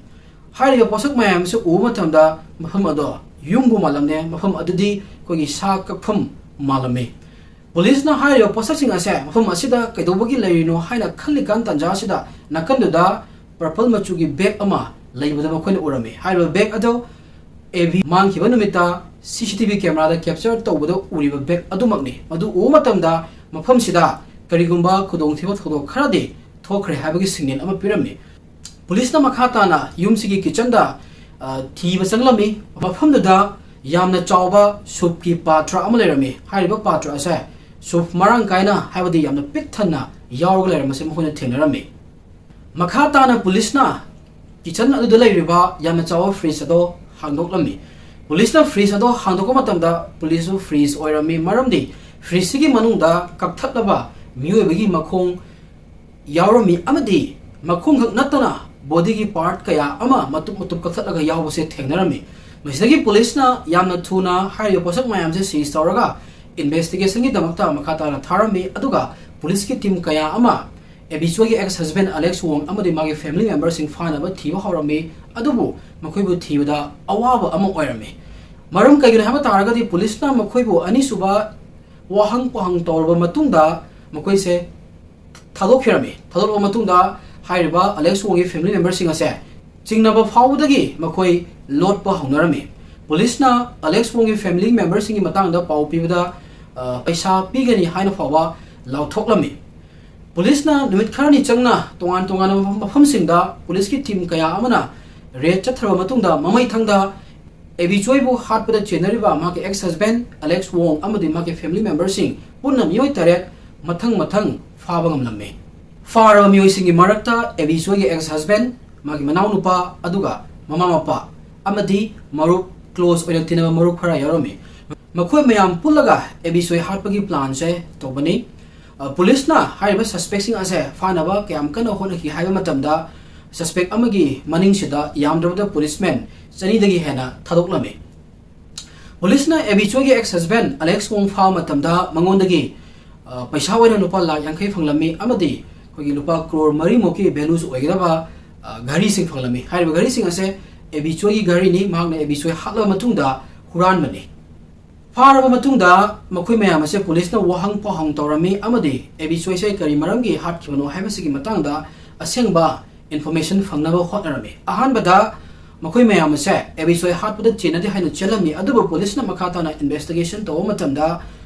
ꯍꯥꯏꯔꯤꯕ ꯄꯣꯠꯁꯛ ꯃꯌꯥꯝ ꯑꯁꯤ ꯎꯕ ꯃꯇꯝꯗ ꯃꯐꯝ ꯑꯗꯣ ꯌꯨꯝꯕꯨ ꯃꯥꯜꯂꯝꯂꯦ, ꯃꯐꯝ ꯑꯗꯨꯗꯤ ꯑꯩꯈꯣꯏꯒꯤ ꯁꯥ ꯀꯛꯐꯝ ꯃꯥꯜꯂꯝꯃꯤ꯫ ꯄꯨꯂꯤꯁꯅ ꯍꯥꯏꯔꯤꯕ ꯄꯣꯠꯁꯛꯁꯤꯡ ꯑꯁꯦ ꯃꯐꯝ ꯑꯁꯤꯗ ꯀꯩꯗꯧꯕꯒꯤ ꯂꯩꯔꯤꯅꯣ ꯍꯥꯏꯅ ꯈꯜꯂꯤꯀꯥꯟ ꯇꯥꯟꯖꯥ ꯑꯁꯤꯗ ꯅꯥꯀꯟꯗꯨꯗ ꯄꯔꯄꯜ ꯃꯆꯨꯒꯤ ꯕꯦꯒ ꯑꯃ ꯂꯩꯕꯗ ꯃꯈꯣꯏꯅ ꯎꯔꯝꯃꯤ꯫ ꯍꯥꯏꯔꯤꯕ ꯕꯦꯒ ꯑꯗꯨ ꯑꯦꯕꯤ ꯃꯥꯡꯈꯤꯕ ꯅꯨꯃꯤꯠꯇ ꯁꯤ ꯁꯤ ꯇꯤ ꯚꯤ ꯀꯦꯃꯦꯔꯥꯗ ꯀꯦꯞꯆꯔ ꯇꯧꯕꯗ ꯎꯔꯤꯕ ꯕꯦꯒ ꯑꯗꯨꯃꯛꯅꯤ꯫ ꯃꯗꯨ ꯎꯕ ꯃꯇꯝꯗ ꯃꯐꯝꯁꯤꯗ ꯀꯔꯤꯒꯨꯝꯕ ꯈꯨꯗꯣꯡꯊꯤꯕ ꯊꯧꯗꯣꯛ ꯈꯔꯗꯤ ꯊꯣꯛꯈ꯭ꯔꯦ ꯍꯥꯏꯕꯒꯤ ꯁꯤꯒꯅꯦꯜ ꯑꯃ ꯄꯤꯔꯝꯃꯤ꯫ ꯄꯨꯂꯤꯁꯅ ꯃꯈꯥ ꯇꯥꯅ ꯌꯨꯝꯁꯤꯒꯤ ꯀꯤꯆꯟꯗ, ꯑ, ꯊꯤꯕ ꯆꯪꯂꯝꯃꯤ꯫ ꯃꯐꯝꯗꯨꯗ ꯌꯥꯝꯅ ꯆꯥꯎꯕ ꯁꯨꯞꯀꯤ ꯄꯥꯇ꯭ꯔ ꯑꯃ ꯂꯩꯔꯝꯃꯤ꯫ ꯍꯥꯏꯔꯤꯕ ꯄꯥꯇ꯭ꯔ ꯑꯁꯦ ꯁꯨꯞ ꯃꯔꯥꯡ ꯀꯥꯏꯅ, ꯍꯥꯏꯕꯗꯤ ꯌꯥꯝꯅ ꯄꯤꯛ ꯊꯟꯅ ꯌꯥꯎꯔꯒ ꯂꯩꯔꯝꯕꯁꯦ ꯃꯈꯣꯏꯅ ꯊꯦꯡꯅꯔꯝꯃꯤ꯫ ꯃꯈꯥ ꯇꯥꯅ ꯄꯨꯂꯤꯁꯅ ꯀꯤꯆꯟ ꯑꯗꯨꯗ ꯂꯩꯔꯤꯕ ꯌꯥꯝꯅ ꯆꯥꯎꯕ ꯐ꯭ꯔꯤꯖ ꯑꯗꯣ ꯍꯥꯡꯗꯣꯛꯂꯝꯃꯤ꯫ ꯄꯨꯂꯤꯁꯅ ꯐ꯭ꯔꯤꯖ ꯑꯗꯣ ꯍꯥꯡꯗꯣꯛꯄ ꯃꯇꯝꯗ ꯄꯨꯂꯤꯁꯁꯨ ꯐ꯭ꯔꯤꯖ ꯑꯣꯏꯔꯝꯃꯤ, ꯃꯔꯝꯗꯤ ꯐ꯭ꯔꯤꯖꯁꯤꯒꯤ ꯃꯅꯨꯡꯗ ꯀꯛꯊꯠꯂꯕ ꯃꯤꯑꯣꯏꯕꯒꯤ ꯃꯈꯣꯡ ꯌꯥꯎꯔꯝꯃꯤ ꯑꯃꯗꯤ ꯃꯈꯣꯡꯈꯛ ꯅꯠꯇꯅ ꯕꯣꯗꯤꯒꯤ ꯄꯥꯔꯠ ꯀꯌꯥ ꯑꯃ ꯃꯇꯨꯞ ꯃꯇꯨꯞ ꯀꯛꯊꯠꯂꯒ ꯌꯥꯎꯕꯁꯦ ꯊꯦꯡꯅꯔꯝꯃꯤ꯫ ꯃꯁꯤꯗꯒꯤ ꯄꯨꯂꯤꯁꯅ ꯌꯥꯝꯅ ꯊꯨꯅ ꯍꯥꯏꯔꯤꯕ ꯄꯣꯠꯁꯛ ꯃꯌꯥꯝꯁꯦ ꯁꯤꯖ ꯇꯧꯔꯒ ꯏꯟꯚꯦꯁꯇꯤꯒꯦꯁꯟꯒꯤꯗꯃꯛꯇ ꯃꯈꯥ ꯇꯥꯅ ꯊꯥꯔꯝꯃꯤ, ꯑꯗꯨꯒ ꯄꯨꯂꯤꯁꯀꯤ ꯇꯤꯝ ꯀꯌꯥ ꯑꯃ ꯑꯦꯕꯤꯆꯣꯏꯒꯤ ꯑꯦꯛꯁ ꯍꯁꯕꯦꯟ ꯑꯂꯦꯛꯁ ꯋꯣꯡ ꯑꯃꯗꯤ ꯃꯥꯒꯤ ꯐꯦꯃꯤꯂꯤ ꯃꯦꯝꯕꯔꯁꯤꯡ ꯐꯥꯅꯕ ꯊꯤꯕ ꯍꯧꯔꯝꯃꯤ, ꯑꯗꯨꯕꯨ ꯃꯈꯣꯏꯕꯨ ꯊꯤꯕꯗ ꯑꯋꯥꯕ ꯑꯃ ꯑꯣꯏꯔꯝꯃꯤ꯫ ꯃꯔꯝ ꯀꯩꯒꯤꯅꯣ ꯍꯥꯏꯕ ꯇꯥꯔꯒꯗꯤ ꯄꯨꯂꯤꯁꯅ ꯃꯈꯣꯏꯕꯨ ꯑꯅꯤꯁꯨꯕ ꯋꯥꯍꯪ ꯄꯥꯎꯍꯪ ꯇꯧꯔꯕ ꯃꯇꯨꯡꯗ ꯃꯈꯣꯏꯁꯦ ꯊꯥꯗꯣꯛꯈꯤꯔꯝꯃꯤ꯫ ꯊꯥꯗꯣꯛꯂꯕ ꯃꯇꯨꯡꯗ ꯍꯥꯏꯔꯤꯕ ꯑꯂꯦꯛꯁ ꯋꯣꯡꯒꯤ ꯐꯦꯃꯤꯂꯤ ꯃꯦꯝꯕꯔꯁꯤꯡ ꯑꯁꯦ ꯆꯤꯡꯅꯕ ꯐꯥꯎꯕꯗꯒꯤ ꯃꯈꯣꯏ ꯂꯣꯠꯄ ꯍꯧꯅꯔꯝꯃꯤ꯫ ꯄꯨꯂꯤꯁꯅ ꯑꯂꯦꯛꯁ ꯋꯣꯡꯒꯤ ꯐꯦꯃꯤꯂꯤ ꯃꯦꯝꯕꯔꯁꯤꯡꯒꯤ ꯃꯇꯥꯡꯗ ꯄꯥꯎ ꯄꯤꯕꯗ, ꯑ, ꯄꯩꯁꯥ ꯄꯤꯒꯅꯤ ꯍꯥꯏꯅ ꯐꯥꯎꯕ ꯂꯥꯎꯊꯣꯛꯂꯝꯃꯤ꯫ ꯄꯨꯂꯤꯁꯅ ꯅꯨꯃꯤꯠ ꯈꯔꯅꯤ ꯆꯪꯅ ꯇꯣꯉꯥꯟ ꯇꯣꯉꯥꯟꯕ ꯃꯐꯝ-, ꯃꯐꯝꯁꯤꯡꯗ ꯄꯨꯂꯤꯁꯀꯤ ꯇꯤꯝ ꯀꯌꯥ ꯑꯃꯅ ꯔꯦꯗ ꯆꯠꯊꯔꯕ ꯃꯇꯨꯡꯗ ꯃꯃꯩꯊꯪꯗ ꯑꯦꯕꯤ ꯆꯣꯏꯕꯨ ꯍꯥꯠꯄꯗ ꯆꯦꯟꯅꯔꯤꯕ ꯃꯍꯥꯛꯀꯤ ex husband ꯑꯂꯦꯛꯁ ꯋꯣꯡ ꯑꯃꯗꯤ ꯃꯍꯥꯛꯀꯤ family memberꯁꯤꯡ ꯄꯨꯟꯅ ꯃꯤꯑꯣꯏ ꯇꯔꯦꯠ ꯃꯊꯪ ꯃꯊꯪ ꯐꯥꯕ ꯉꯝꯂꯝꯃꯤ꯫ ꯐꯥꯔꯕ ꯃꯤꯑꯣꯏꯁꯤꯡꯒꯤ ꯃꯔꯛꯇ ꯑꯦꯕꯤ ꯆꯣꯏꯒꯤ ex husband, ꯃꯥꯒꯤ ꯃꯅꯥꯎꯅꯨꯄꯥ, ꯑꯗꯨꯒ ꯃꯃꯥ ꯃꯄꯥ ꯑꯃꯗꯤ ꯃꯔꯨꯞ, close ꯑꯣꯏꯅ ꯇꯤꯟꯅꯕ ꯃꯔꯨꯞ ꯈꯔ ꯌꯥꯎꯔꯝꯃꯤ꯫ ꯃꯈꯣꯏ ꯃꯌꯥꯝ ꯄꯨꯜꯂꯒ ꯑꯦꯕꯤ ꯆꯣꯏ ꯍꯥꯠꯄꯒꯤ planꯁꯦ ꯇꯧꯕꯅꯤ꯫ ꯑ, ꯄꯨꯂꯤꯁꯅ ꯍꯥꯏꯔꯤꯕ suspectꯁꯤꯡ ꯑꯁꯦ ꯐꯥꯅꯕ ꯀꯌꯥꯝ ꯀꯟꯅ ꯍꯣꯠꯅꯈꯤ ꯍꯥꯏꯕ ꯃꯇꯝꯗ, suspect ꯑꯃꯒꯤ ꯃꯅꯤꯡꯁꯤꯗ ꯌꯥꯝꯗ꯭ꯔꯕꯗ policeman ꯆꯅꯤꯗꯒꯤ ꯍꯦꯟꯅ ꯊꯥꯗꯣꯛꯂꯝꯃꯤ꯫ ꯄꯨꯂꯤꯁꯅ ꯑꯦꯕꯤ ꯆꯣꯏꯒꯤ ex husband ꯑꯂꯦꯛꯁ ꯋꯣꯡ ꯐꯥꯕ ꯃꯇꯝꯗ ꯃꯉꯣꯟꯗꯒꯤ, ꯑ, ꯄꯩꯁꯥ ꯑꯣꯏꯅ ꯂꯨꯄꯥ ꯂꯥꯈ ꯌꯥꯡꯈꯩ ꯐꯪꯂꯝꯃꯤ ꯑꯃꯗꯤ ꯑꯩꯈꯣꯏꯒꯤ ꯂꯨꯄꯥ ꯀ꯭ꯔꯣꯔ ꯃꯔꯤꯃꯨꯛꯀꯤ valueꯁꯨ ꯑꯣꯏꯒꯗꯕ, ꯑ, ꯘꯔꯤꯁꯤꯡ ꯐꯪꯂꯝꯃꯤ꯫ ꯍꯥꯏꯔꯤꯕ ꯘꯔꯤꯁꯤꯡ ꯑꯁꯦ ꯑꯦꯕꯤ ꯆꯣꯏꯒꯤ ꯘꯔꯤꯅꯤ, ꯃꯍꯥꯛꯅ ꯑꯦꯕꯤ ꯆꯣꯏ ꯍꯥꯠꯂꯕ ꯃꯇꯨꯡꯗ ꯍꯨꯔꯥꯟꯕꯅꯤ꯫ ꯐꯥꯔꯕ ꯃꯇꯨꯡꯗ ꯃꯈꯣꯏ ꯃꯌꯥꯝ ꯑꯁꯦ ꯄꯨꯂꯤꯁꯅ ꯋꯥꯍꯪ ꯄꯥꯎꯍꯪ ꯇꯧꯔꯝꯃꯤ ꯑꯃꯗꯤ ꯑꯦꯕꯤ ꯆꯣꯏꯁꯦ ꯀꯔꯤ ꯃꯔꯝꯒꯤ ꯍꯥꯠꯈꯤꯕꯅꯣ ꯍꯥꯏꯕꯁꯤꯒꯤ ꯃꯇꯥꯡꯗ ꯑꯁꯦꯡꯕ information ꯐꯪꯅꯕ ꯍꯣꯠꯅꯔꯝꯃꯤ꯫ ꯑꯍꯥꯟꯕꯗ ꯃꯈꯣꯏ ꯃꯌꯥꯝ ꯑꯁꯦ ꯑꯦꯕꯤ ꯆꯣꯏ ꯍꯥꯠꯄꯗ ꯆꯦꯟꯅꯗꯦ ꯍꯥꯏꯅ ꯆꯦꯜꯂꯝꯃꯤ, ꯑꯗꯨꯕꯨ ꯄꯨꯂꯤꯁꯅ ꯃꯈꯥ ꯇꯥꯅ investigation ꯇꯧꯕ ꯃꯇꯝꯗ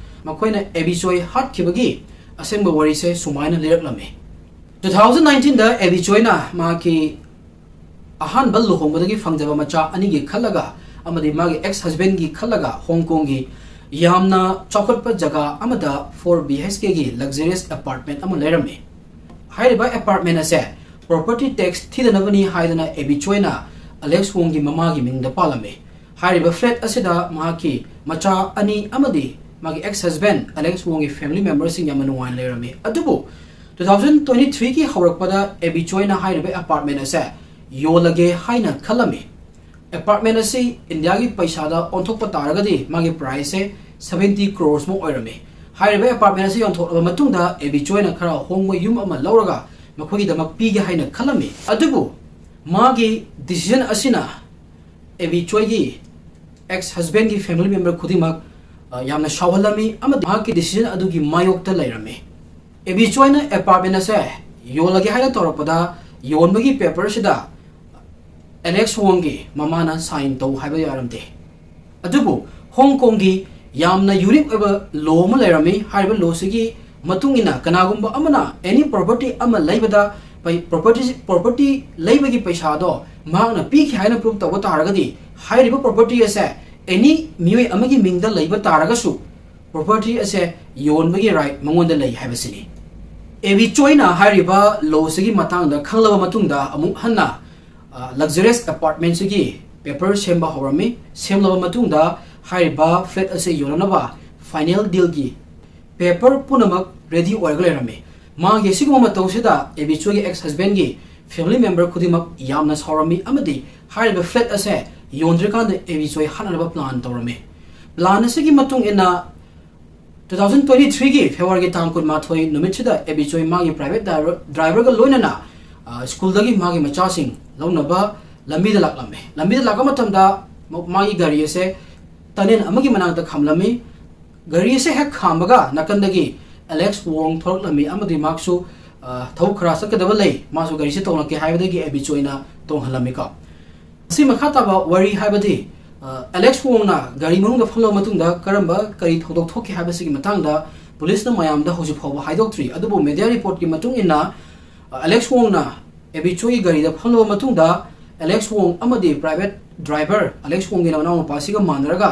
ꯃꯈꯣꯏꯅ ꯑꯦꯕꯤ ꯆꯣꯏ ꯍꯥꯠꯈꯤꯕꯒꯤ ꯑꯁꯦꯡꯕ ꯋꯥꯔꯤꯁꯦ ꯁꯨꯃꯥꯏꯅ ꯂꯤꯔꯛꯂꯝꯃꯤ꯫ Two thousand nineteenꯗ ꯑꯦꯕꯤ ꯆꯣꯏꯅ ꯃꯍꯥꯛꯀꯤ ꯑꯍꯥꯟꯕ ꯂꯨꯍꯣꯡꯕꯗꯒꯤ ꯐꯪꯖꯕ ꯃꯆꯥ ꯑꯅꯤꯒꯤ ꯈꯜꯂꯒ ꯑꯃꯗꯤ ꯃꯥꯒꯤ ex husbandꯒꯤ ꯈꯜꯂꯒ ꯍꯣꯡ ꯀꯣꯡꯒꯤ ꯌꯥꯝꯅ ꯆꯥꯎꯈꯠꯄ ꯖꯒꯥ ꯑꯃꯗ four B H Kꯒꯤ luxurious apartment ꯑꯃ ꯂꯩꯔꯝꯃꯤ꯫ ꯍꯥꯏꯔꯤꯕ apartment ꯑꯁꯦ property tax ꯊꯤꯗꯅꯕꯅꯤ ꯍꯥꯏꯗꯅ ꯑꯦꯕꯤ ꯆꯣꯏꯅ ꯑꯂꯦꯛꯁ ꯋꯣꯡꯒꯤ ꯃꯃꯥꯒꯤ ꯃꯤꯡꯗ ꯄꯥꯜꯂꯝꯃꯤ꯫ ꯍꯥꯏꯔꯤꯕ flat ꯑꯁꯤꯗ ꯃꯍꯥꯛꯀꯤ ꯃꯆꯥ ꯑꯅꯤ ꯑꯃꯗꯤ ꯃꯥꯒꯤ ex husband ꯑꯂꯦꯛꯁ ꯋꯣꯡꯒꯤ family memberꯁꯤꯡ ꯌꯥꯝꯅ ꯅꯨꯡꯉꯥꯏꯅ ꯂꯩꯔꯝꯃꯤ꯫ ꯑꯗꯨꯕꯨ two thousand twenty threeꯒꯤ ꯍꯧꯔꯛꯄꯗ ꯑꯦꯕꯤ ꯆꯣꯏꯅ ꯍꯥꯏꯔꯤꯕ apartment ꯑꯁꯦ ꯌꯣꯜꯂꯒꯦ ꯍꯥꯏꯅ ꯈꯜꯂꯝꯃꯤ꯫ Apartment ꯑꯁꯤ ꯏꯟꯗꯤꯌꯥꯒꯤ ꯄꯩꯁꯥꯗ ꯑꯣꯟꯊꯣꯛꯄ ꯇꯥꯔꯒꯗꯤ ꯃꯥꯒꯤ priceꯁꯦ seventy crores ꯃꯨꯛ ꯑꯣꯏꯔꯝꯃꯤ꯫ ꯍꯥꯏꯔꯤꯕ apartment ꯑꯁꯤ ꯌꯣꯟꯊꯣꯛꯂꯕ ꯃꯇꯨꯡꯗ ꯑꯦꯕꯤ ꯆꯣꯏꯅ ꯈꯔ ꯍꯣꯡꯕ ꯌꯨꯝ ꯑꯃ ꯂꯧꯔꯒ ꯃꯈꯣꯏꯒꯤꯗꯃꯛ ꯄꯤꯒꯦ ꯍꯥꯏꯅ ꯈꯜꯂꯝꯃꯤ꯫ ꯑꯗꯨꯕꯨ ꯃꯥꯒꯤ decision ꯑꯁꯤꯅ ꯑꯦꯕꯤ ꯆꯣꯏꯒꯤ ex husbandꯒꯤ family member ꯈꯨꯗꯤꯡꯃꯛ, ꯑ, ꯌꯥꯝꯅ ꯁꯥꯎꯍꯜꯂꯝꯃꯤ ꯑꯃꯗꯤ ꯃꯍꯥꯛꯀꯤ decision ꯑꯗꯨꯒꯤ ꯃꯥꯌꯣꯛꯇ ꯂꯩꯔꯝꯃꯤ꯫ ꯑꯦꯕꯤ ꯆꯣꯏꯅ apartment ꯑꯁꯦ ꯌꯣꯜꯂꯒꯦ ꯍꯥꯏꯅ ꯇꯧꯔꯛꯄꯗ ꯌꯣꯟꯕꯒꯤ paperꯁꯤꯗ ꯑꯦꯂꯦꯛꯁ ꯋꯣꯡꯒꯤ ꯃꯃꯥꯅ sign ꯇꯧ ꯍꯥꯏꯕ ꯌꯥꯔꯝꯗꯦ꯫ ꯑꯗꯨꯕꯨ ꯍꯣꯡ ꯀꯣꯡꯒꯤ ꯌꯥꯝꯅ unique ꯑꯣꯏꯕ law ꯑꯃ ꯂꯩꯔꯝꯃꯤ꯫ ꯍꯥꯏꯔꯤꯕ lawꯁꯤꯒꯤ ꯃꯇꯨꯡ ꯏꯟꯅ ꯀꯅꯥꯒꯨꯝꯕ ꯑꯃꯅ any property ꯑꯃ ꯂꯩꯕꯗ ꯄꯩ-, property, property ꯂꯩꯕꯒꯤ ꯄꯩꯁꯥꯗꯣ ꯃꯍꯥꯛꯅ ꯄꯤꯈꯤ ꯍꯥꯏꯅ prove ꯇꯧꯕ ꯇꯥꯔꯒꯗꯤ ꯍꯥꯏꯔꯤꯕ ꯄ꯭ꯔꯣꯄꯔꯇꯤ ꯑꯁꯦ ꯑꯦꯅꯤ ꯃꯤꯑꯣꯏ ꯑꯃꯒꯤ ꯃꯤꯡꯗ ꯂꯩꯕ ꯇꯥꯔꯒꯁꯨ ꯄ꯭ꯔꯣꯄꯔꯇꯤ ꯑꯁꯦ ꯌꯣꯟꯕꯒꯤ ꯔꯥꯏꯠ ꯃꯉꯣꯟꯗ ꯂꯩ ꯍꯥꯏꯕꯁꯤꯅꯤ꯫ ꯑꯦꯕꯤ ꯆꯣꯏꯅ ꯍꯥꯏꯔꯤꯕ ꯂꯣꯁꯤꯒꯤ ꯃꯇꯥꯡꯗ ꯈꯪꯂꯕ ꯃꯇꯨꯡꯗ ꯑꯃꯨꯛ ꯍꯟꯅ ꯂꯛꯖꯔꯤꯌꯁ ꯑꯦꯄꯥꯔꯠꯃꯦꯟꯁꯤꯒꯤ ꯄꯦꯄꯔ ꯁꯦꯝꯕ ꯍꯧꯔꯝꯃꯤ꯫ ꯁꯦꯝꯂꯕ ꯃꯇꯨꯡꯗ ꯍꯥꯏꯔꯤꯕ ꯐ꯭ꯂꯦꯠ ꯑꯁꯤ ꯌꯣꯟꯅꯅꯕ ꯐꯥꯏꯅꯦꯜ ꯗꯤꯜꯒꯤ ꯄꯦꯄꯔ ꯄꯨꯝꯅꯃꯛ ꯔꯦꯗꯤ ꯑꯣꯏꯔꯒ ꯂꯩꯔꯝꯃꯤ꯫ ꯃꯥꯒꯤ ꯑꯁꯤꯒꯨꯝꯕ ꯃꯇꯧꯁꯤꯗ ꯑꯦꯕꯤ ꯆꯣꯏꯒꯤ ꯑꯦꯛꯁ ꯍꯁꯕꯦꯟꯒꯤ ꯐꯦꯃꯤꯂꯤ ꯃꯦꯝꯕꯔ ꯈꯨꯗꯤꯡꯃꯛ ꯌꯥꯝꯅ ꯁꯥꯎꯔꯝꯃꯤ ꯑꯃꯗꯤ ꯍꯥꯏꯔꯤꯕ ꯐ꯭ꯂꯦꯠ ꯑꯁꯦ ꯌꯣꯟꯗ꯭ꯔꯤꯀꯥꯟꯗ ꯑꯦꯕꯤ ꯆꯣꯏ ꯍꯥꯠꯅꯅꯕ ꯄ꯭ꯂꯥꯟ ꯇꯧꯔꯝꯃꯤ꯫ ꯄ꯭ꯂꯥꯟ ꯑꯁꯤꯒꯤ ꯃꯇꯨꯡ ꯏꯟꯅ ꯇꯨ ꯊꯥꯎꯖꯟ ꯇ꯭ꯋꯦꯟꯇꯤ ꯊ꯭ꯔꯤꯒꯤ ꯐꯦꯕ꯭ꯔꯨꯋꯥꯔꯤꯒꯤ ꯇꯥꯡ ꯀꯨꯟꯃꯥꯊꯣꯏ ꯅꯨꯃꯤꯠꯁꯤꯗ ꯑꯦꯕꯤ ꯆꯣꯏ ꯃꯥꯒꯤ ꯄ꯭ꯔꯥꯏꯚꯦꯠ ꯗ꯭ꯔꯥꯏꯚꯔ ꯗ꯭ꯔꯥꯏꯚꯔꯒ ꯂꯣꯏꯅꯅ ꯁ꯭ꯀꯨꯜꯗꯒꯤ ꯃꯥꯒꯤ ꯃꯆꯥꯁꯤꯡ ꯂꯧꯅꯕ ꯂꯝꯕꯤꯗ ꯂꯥꯛꯂꯝꯃꯤ꯫ ꯂꯝꯕꯤꯗ ꯂꯥꯛꯄ ꯃꯇꯝꯗ ꯃꯥꯒꯤ ꯒꯥꯔꯤ ꯑꯁꯦ ꯇꯅꯦꯜ ꯑꯃꯒꯤ ꯃꯅꯥꯛꯇ ꯈꯥꯝꯂꯝꯃꯤ꯫ ꯒꯥꯔꯤ ꯑꯁꯦ ꯍꯦꯛ ꯈꯥꯝꯕꯒ ꯅꯥꯀꯟꯗꯒꯤ ꯑꯦꯂꯦꯛꯁ ꯋꯣꯡ ꯊꯣꯔꯛꯂꯝꯃꯤ ꯑꯃꯗꯤ ꯃꯍꯥꯛꯁꯨ ꯊꯕꯛ ꯈꯔ ꯆꯠꯀꯗꯕ ꯂꯩ, ꯃꯥꯁꯨ ꯒꯥꯔꯤꯁꯦ ꯇꯣꯡꯂꯛꯀꯦ ꯍꯥꯏꯕꯗꯒꯤ ꯑꯦꯕꯤ ꯆꯣꯏꯅ ꯇꯣꯡꯍꯜꯂꯝꯃꯤꯀꯣ꯫ ꯑꯁꯤ ꯃꯈꯥ ꯇꯥꯕ ꯋꯥꯔꯤ ꯍꯥꯏꯕꯗꯤ ꯑꯦꯂꯦꯛꯁ ꯋꯣꯡꯅ ꯒꯥꯔꯤ ꯃꯅꯨꯡꯗ ꯐꯝꯂꯕ ꯃꯇꯨꯡꯗ ꯀꯔꯝꯕ ꯀꯔꯤ ꯊꯧꯗꯣꯛ ꯊꯣꯛꯈꯤ ꯍꯥꯏꯕꯁꯤꯒꯤ ꯃꯇꯥꯡꯗ ꯄꯨꯂꯤꯁꯅ ꯃꯌꯥꯝꯗ ꯍꯧꯖꯤꯛ ꯐꯥꯎꯕ ꯍꯥꯏꯗꯣꯛꯇ꯭ꯔꯤ꯫ ꯑꯗꯨꯕꯨ ꯃꯦꯗꯤꯌꯥ ꯔꯤꯄꯣꯔꯠꯀꯤ ꯃꯇꯨꯡ ꯏꯟꯅ ꯑꯦꯂꯦꯛꯁ ꯋꯣꯡꯅ ꯑꯦꯕꯤ ꯆꯣꯏꯒꯤ ꯒꯥꯔꯤꯗ ꯐꯝꯂꯕ ꯃꯇꯨꯡꯗ ꯑꯦꯂꯦꯛꯁ ꯋꯣꯡ ꯑꯃꯗꯤ ꯄ꯭ꯔꯥꯏꯚꯦꯠ ꯗ꯭ꯔꯥꯏꯚꯔ ꯑꯦꯂꯦꯛꯁ ꯋꯣꯡꯒꯤ ꯃꯅꯥꯎꯅꯨꯄꯥꯁꯤꯒ ꯃꯥꯟꯅꯔꯒ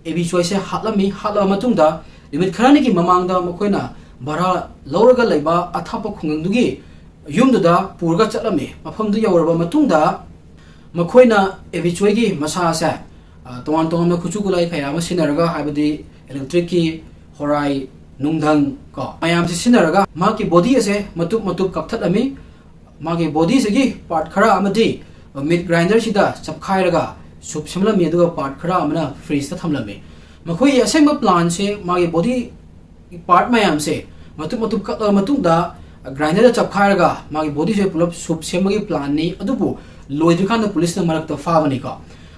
ꯑꯦꯕꯤ ꯆꯣꯏꯁꯦ ꯍꯥꯠꯂꯝꯃꯤ꯫ ꯍꯥꯠꯂꯕ ꯃꯇꯨꯡꯗ ꯅꯨꯃꯤꯠ ꯈꯔꯅꯤꯒꯤ ꯃꯃꯥꯡꯗ ꯃꯈꯣꯏꯅ ꯚꯔꯥ ꯂꯧꯔꯒ ꯂꯩꯕ ꯑꯊꯥꯞꯄ ꯈꯨꯡꯒꯪꯗꯨꯒꯤ ꯌꯨꯝꯗꯨꯗ ꯄꯨꯔꯒ ꯆꯠꯂꯝꯃꯤ꯫ ꯃꯐꯝꯗꯨ ꯌꯧꯔꯕ ꯃꯇꯨꯡꯗ ꯃꯈꯣꯏꯅ ꯑꯦꯕꯤ ꯆꯣꯏꯒꯤ ꯃꯁꯥ ꯑꯁꯦ ꯇꯣꯉꯥꯟ ꯇꯣꯉꯥꯟꯕ ꯈꯨꯠꯁꯨ ꯈꯨꯠꯂꯥꯏ ꯀꯌꯥ ꯑꯃ ꯁꯤꯖꯤꯟꯅꯔꯒ, ꯍꯥꯏꯕꯗꯤ ꯏꯂꯦꯛꯇ꯭ꯔꯤꯛꯀꯤ ꯍꯣꯔꯥꯏ, ꯅꯨꯡꯙꯪ ꯀꯣ ꯃꯌꯥꯝꯁꯦ ꯁꯤꯖꯤꯟꯅꯔꯒ ꯃꯍꯥꯛꯀꯤ ꯕꯣꯗꯤ ꯑꯁꯦ ꯃꯇꯨꯞ ꯃꯇꯨꯞ ꯀꯛꯊꯠꯂꯝꯃꯤ꯫ ꯃꯥꯒꯤ ꯕꯣꯗꯤꯁꯤꯒꯤ ꯄꯥꯔꯠ ꯈꯔ ꯑꯃꯗꯤ ꯃꯤꯠ ꯒ꯭ꯔꯥꯏꯟꯗꯔꯁꯤꯗ ꯆꯞꯈꯥꯏꯔꯒ ꯁꯨꯞ ꯁꯦꯝꯂꯝꯃꯤ, ꯑꯗꯨꯒ ꯄꯥꯔꯠ ꯈꯔ ꯑꯃꯅ ꯐ꯭ꯔꯤꯖꯇ ꯊꯝꯂꯝꯃꯤ꯫ ꯃꯈꯣꯏꯒꯤ ꯑꯁꯦꯡꯕ ꯄ꯭ꯂꯥꯟꯁꯦ ꯃꯥꯒꯤ ꯕꯣꯗꯤ ꯄꯥꯔꯠ ꯃꯌꯥꯝꯁꯦ ꯃꯇꯨꯞ ꯃꯇꯨꯞ ꯀꯛꯂꯕ ꯃꯇꯨꯡꯗ ꯒ꯭ꯔꯥꯏꯟꯗꯔꯗ ꯆꯞꯈꯥꯏꯔꯒ ꯃꯥꯒꯤ ꯕꯣꯗꯤꯁꯦ ꯄꯨꯂꯞ ꯁꯨꯞ ꯁꯦꯝꯕꯒꯤ ꯄ꯭ꯂꯥꯟꯅꯤ꯫ ꯑꯗꯨꯕꯨ ꯂꯣꯏꯗ꯭ꯔꯤꯀꯥꯟꯗ ꯄꯨꯂꯤꯁꯅ ꯃꯔꯛꯇ ꯐꯥꯕꯅꯤꯀꯣ꯫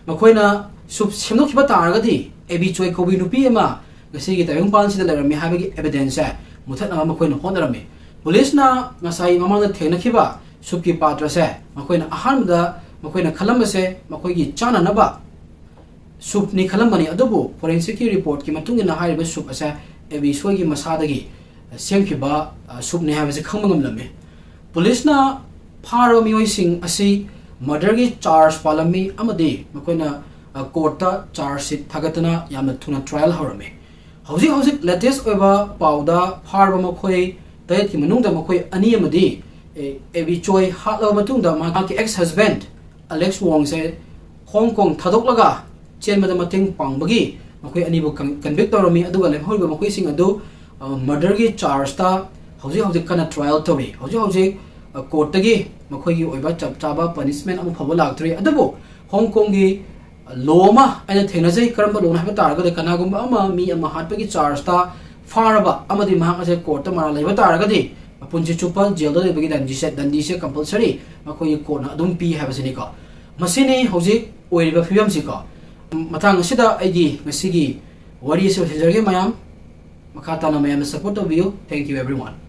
ꯃꯈꯣꯏꯅ ꯁꯨꯞ ꯁꯦꯝꯗꯣꯛꯈꯤꯕ ꯇꯥꯔꯒꯗꯤ ꯑꯦꯕꯤ ꯆꯣꯏ ꯀꯧꯕꯤ ꯅꯨꯄꯤ ꯑꯃ ꯉꯁꯤꯒꯤ ꯇꯥꯏꯕꯪꯄꯥꯟꯁꯤꯗ ꯂꯩꯔꯝꯃꯤ ꯍꯥꯏꯕꯒꯤ ꯑꯦꯕꯤꯗꯦꯟꯁꯁꯦ ꯃꯨꯊꯠꯅꯕ ꯃꯈꯣꯏꯅ ꯍꯣꯠꯅꯔꯝꯃꯤ꯫ ꯄꯨꯂꯤꯁꯅ ꯉꯁꯥꯏ ꯃꯃꯥꯡꯗ ꯊꯦꯡꯅꯈꯤꯕ ꯁꯨꯞꯀꯤ ꯄꯥꯇ꯭ꯔꯁꯦ ꯃꯈꯣꯏꯅ ꯑꯍꯥꯟꯕꯗ ꯃꯈꯣꯏꯅ ꯈꯜꯂꯝꯕꯁꯦ ꯃꯈꯣꯏꯒꯤ ꯆꯥꯅꯅꯕ ꯁꯨꯞꯅꯤ ꯈꯜꯂꯝꯕꯅꯤ, ꯑꯗꯨꯕꯨ ꯐꯣꯔꯦꯟꯁꯤꯛꯀꯤ ꯔꯤꯄꯣꯔꯠꯀꯤ ꯃꯇꯨꯡ ꯏꯟꯅ ꯍꯥꯏꯔꯤꯕ ꯁꯨꯞ ꯑꯁꯦ ꯑꯦꯕꯤ ꯆꯣꯏꯒꯤ ꯃꯁꯥꯗꯒꯤ ꯁꯦꯝꯈꯤꯕ, ꯑ, ꯁꯨꯞꯅꯤ ꯍꯥꯏꯕꯁꯤ ꯈꯪꯕ ꯉꯝꯂꯝꯃꯤ꯫ ꯄꯨꯂꯤꯁꯅ ꯐꯥꯔꯕ ꯃꯤꯑꯣꯏꯁꯤꯡ ꯑꯁꯤ ꯃꯔꯗꯔꯒꯤ ꯆꯥꯔꯖ ꯄꯥꯜꯂꯝꯃꯤ ꯑꯃꯗꯤ ꯃꯈꯣꯏꯅ ꯀꯣꯔꯠꯇ ꯆꯥꯔꯖ ꯁꯤꯠ ꯊꯥꯒꯠꯇꯅ ꯌꯥꯝꯅ ꯊꯨꯅ ꯇ꯭ꯔꯥꯏꯌꯦꯜ ꯍꯧꯔꯝꯃꯤ꯫ ꯍꯧꯖꯤꯛ ꯍꯧꯖꯤꯛ ꯂꯦꯇꯦꯁ ꯑꯣꯏꯕ ꯄꯥꯎꯗ ꯐꯥꯔꯕ ꯃꯈꯣꯏ ꯇꯔꯦꯠꯀꯤ ꯃꯅꯨꯡꯗ ꯃꯈꯣꯏ ꯑꯅꯤ ꯑꯃꯗꯤ, ꯑꯦ, ꯑꯦꯕꯤ ꯆꯣꯏ ꯍꯥꯠꯂꯕ ꯃꯇꯨꯡꯗ ꯃꯍꯥꯛꯀꯤ ꯑꯦꯛꯁ ꯍꯁꯕꯦꯟ ꯑꯂꯦꯛꯁ ꯋꯣꯡꯁꯦ ꯍꯣꯡ ꯀꯣꯡ ꯊꯥꯗꯣꯛꯂꯒ ꯆꯦꯟꯕꯗ ꯃꯇꯦꯡ ꯄꯥꯡꯕꯒꯤ ꯃꯈꯣꯏ ꯑꯅꯤꯕꯨ ꯀꯟ-, ꯀꯟꯚꯤꯛ ꯇꯧꯔꯝꯃꯤ꯫ ꯑꯗꯨꯒ ꯂꯦꯝꯍꯧꯔꯤꯕ ꯃꯈꯣꯏꯁꯤꯡ ꯑꯗꯨ, ꯑ, ꯃꯔꯗꯔꯒꯤ ꯆꯥꯔꯖꯇ ꯍꯧꯖꯤꯛ ꯍꯧꯖꯤꯛ ꯀꯟꯅ ꯇ꯭ꯔꯥꯏꯌꯦꯜ ꯇꯧꯔꯤ꯫ ꯍꯧꯖꯤꯛ ꯍꯧꯖꯤꯛ, ꯑ, ꯀꯣꯔꯠꯇꯒꯤ ꯃꯈꯣꯏꯒꯤ ꯑꯣꯏꯕ ꯆꯞ ꯆꯥꯕ ꯄꯅꯤꯁꯃꯦꯟ ꯑꯃ ꯐꯥꯎꯕ ꯂꯥꯛꯇ꯭ꯔꯤ꯫ ꯑꯗꯨꯕꯨ ꯍꯣꯡ ꯀꯣꯡꯒꯤ ꯂꯣ ꯑꯃ ꯑꯩꯅ ꯊꯦꯡꯅꯖꯩ꯫ ꯀꯔꯝꯕ ꯂꯣꯅꯣ ꯍꯥꯏꯕ ꯇꯥꯔꯒꯗꯤ, ꯀꯅꯥꯒꯨꯝꯕ ꯑꯃ ꯃꯤ ꯑꯃ ꯍꯥꯠꯄꯒꯤ ꯆꯥꯔꯖꯇ ꯐꯥꯔꯕ ꯑꯃꯗꯤ ꯃꯍꯥꯛ ꯑꯁꯦ ꯀꯣꯔꯠꯇ ꯃꯔꯥꯜ ꯂꯩꯕ ꯇꯥꯔꯒꯗꯤ, ꯃꯄꯨꯟꯁꯤ ꯆꯨꯞꯄ ꯖꯦꯜꯗ ꯂꯩꯕꯒꯤ ꯗꯟꯗꯤꯁꯦ, ꯗꯟꯗꯤꯁꯦ ꯀꯝꯄꯜꯁꯔꯤ ꯃꯈꯣꯏꯒꯤ ꯀꯣꯔꯠꯅ ꯑꯗꯨꯝ ꯄꯤ ꯍꯥꯏꯕꯁꯤꯅꯤꯀꯣ꯫ ꯃꯁꯤꯅꯤ ꯍꯧꯖꯤꯛ ꯑꯣꯏꯔꯤꯕ ꯐꯤꯕꯝꯁꯤꯀꯣ꯫ ꯃꯇꯥꯡ ꯑꯁꯤꯗ ꯑꯩꯒꯤ ꯉꯁꯤꯒꯤ ꯋꯥꯔꯤ ꯑꯁꯤ ꯂꯣꯏꯁꯤꯟꯖꯔꯒꯦ ꯃꯌꯥꯝ꯫ ꯃꯈꯥ ꯇꯥꯅ ꯃꯌꯥꯝꯅ ꯁꯄꯣꯔꯠ ꯇꯧꯕꯤꯌꯨ꯫ Thank you everyone.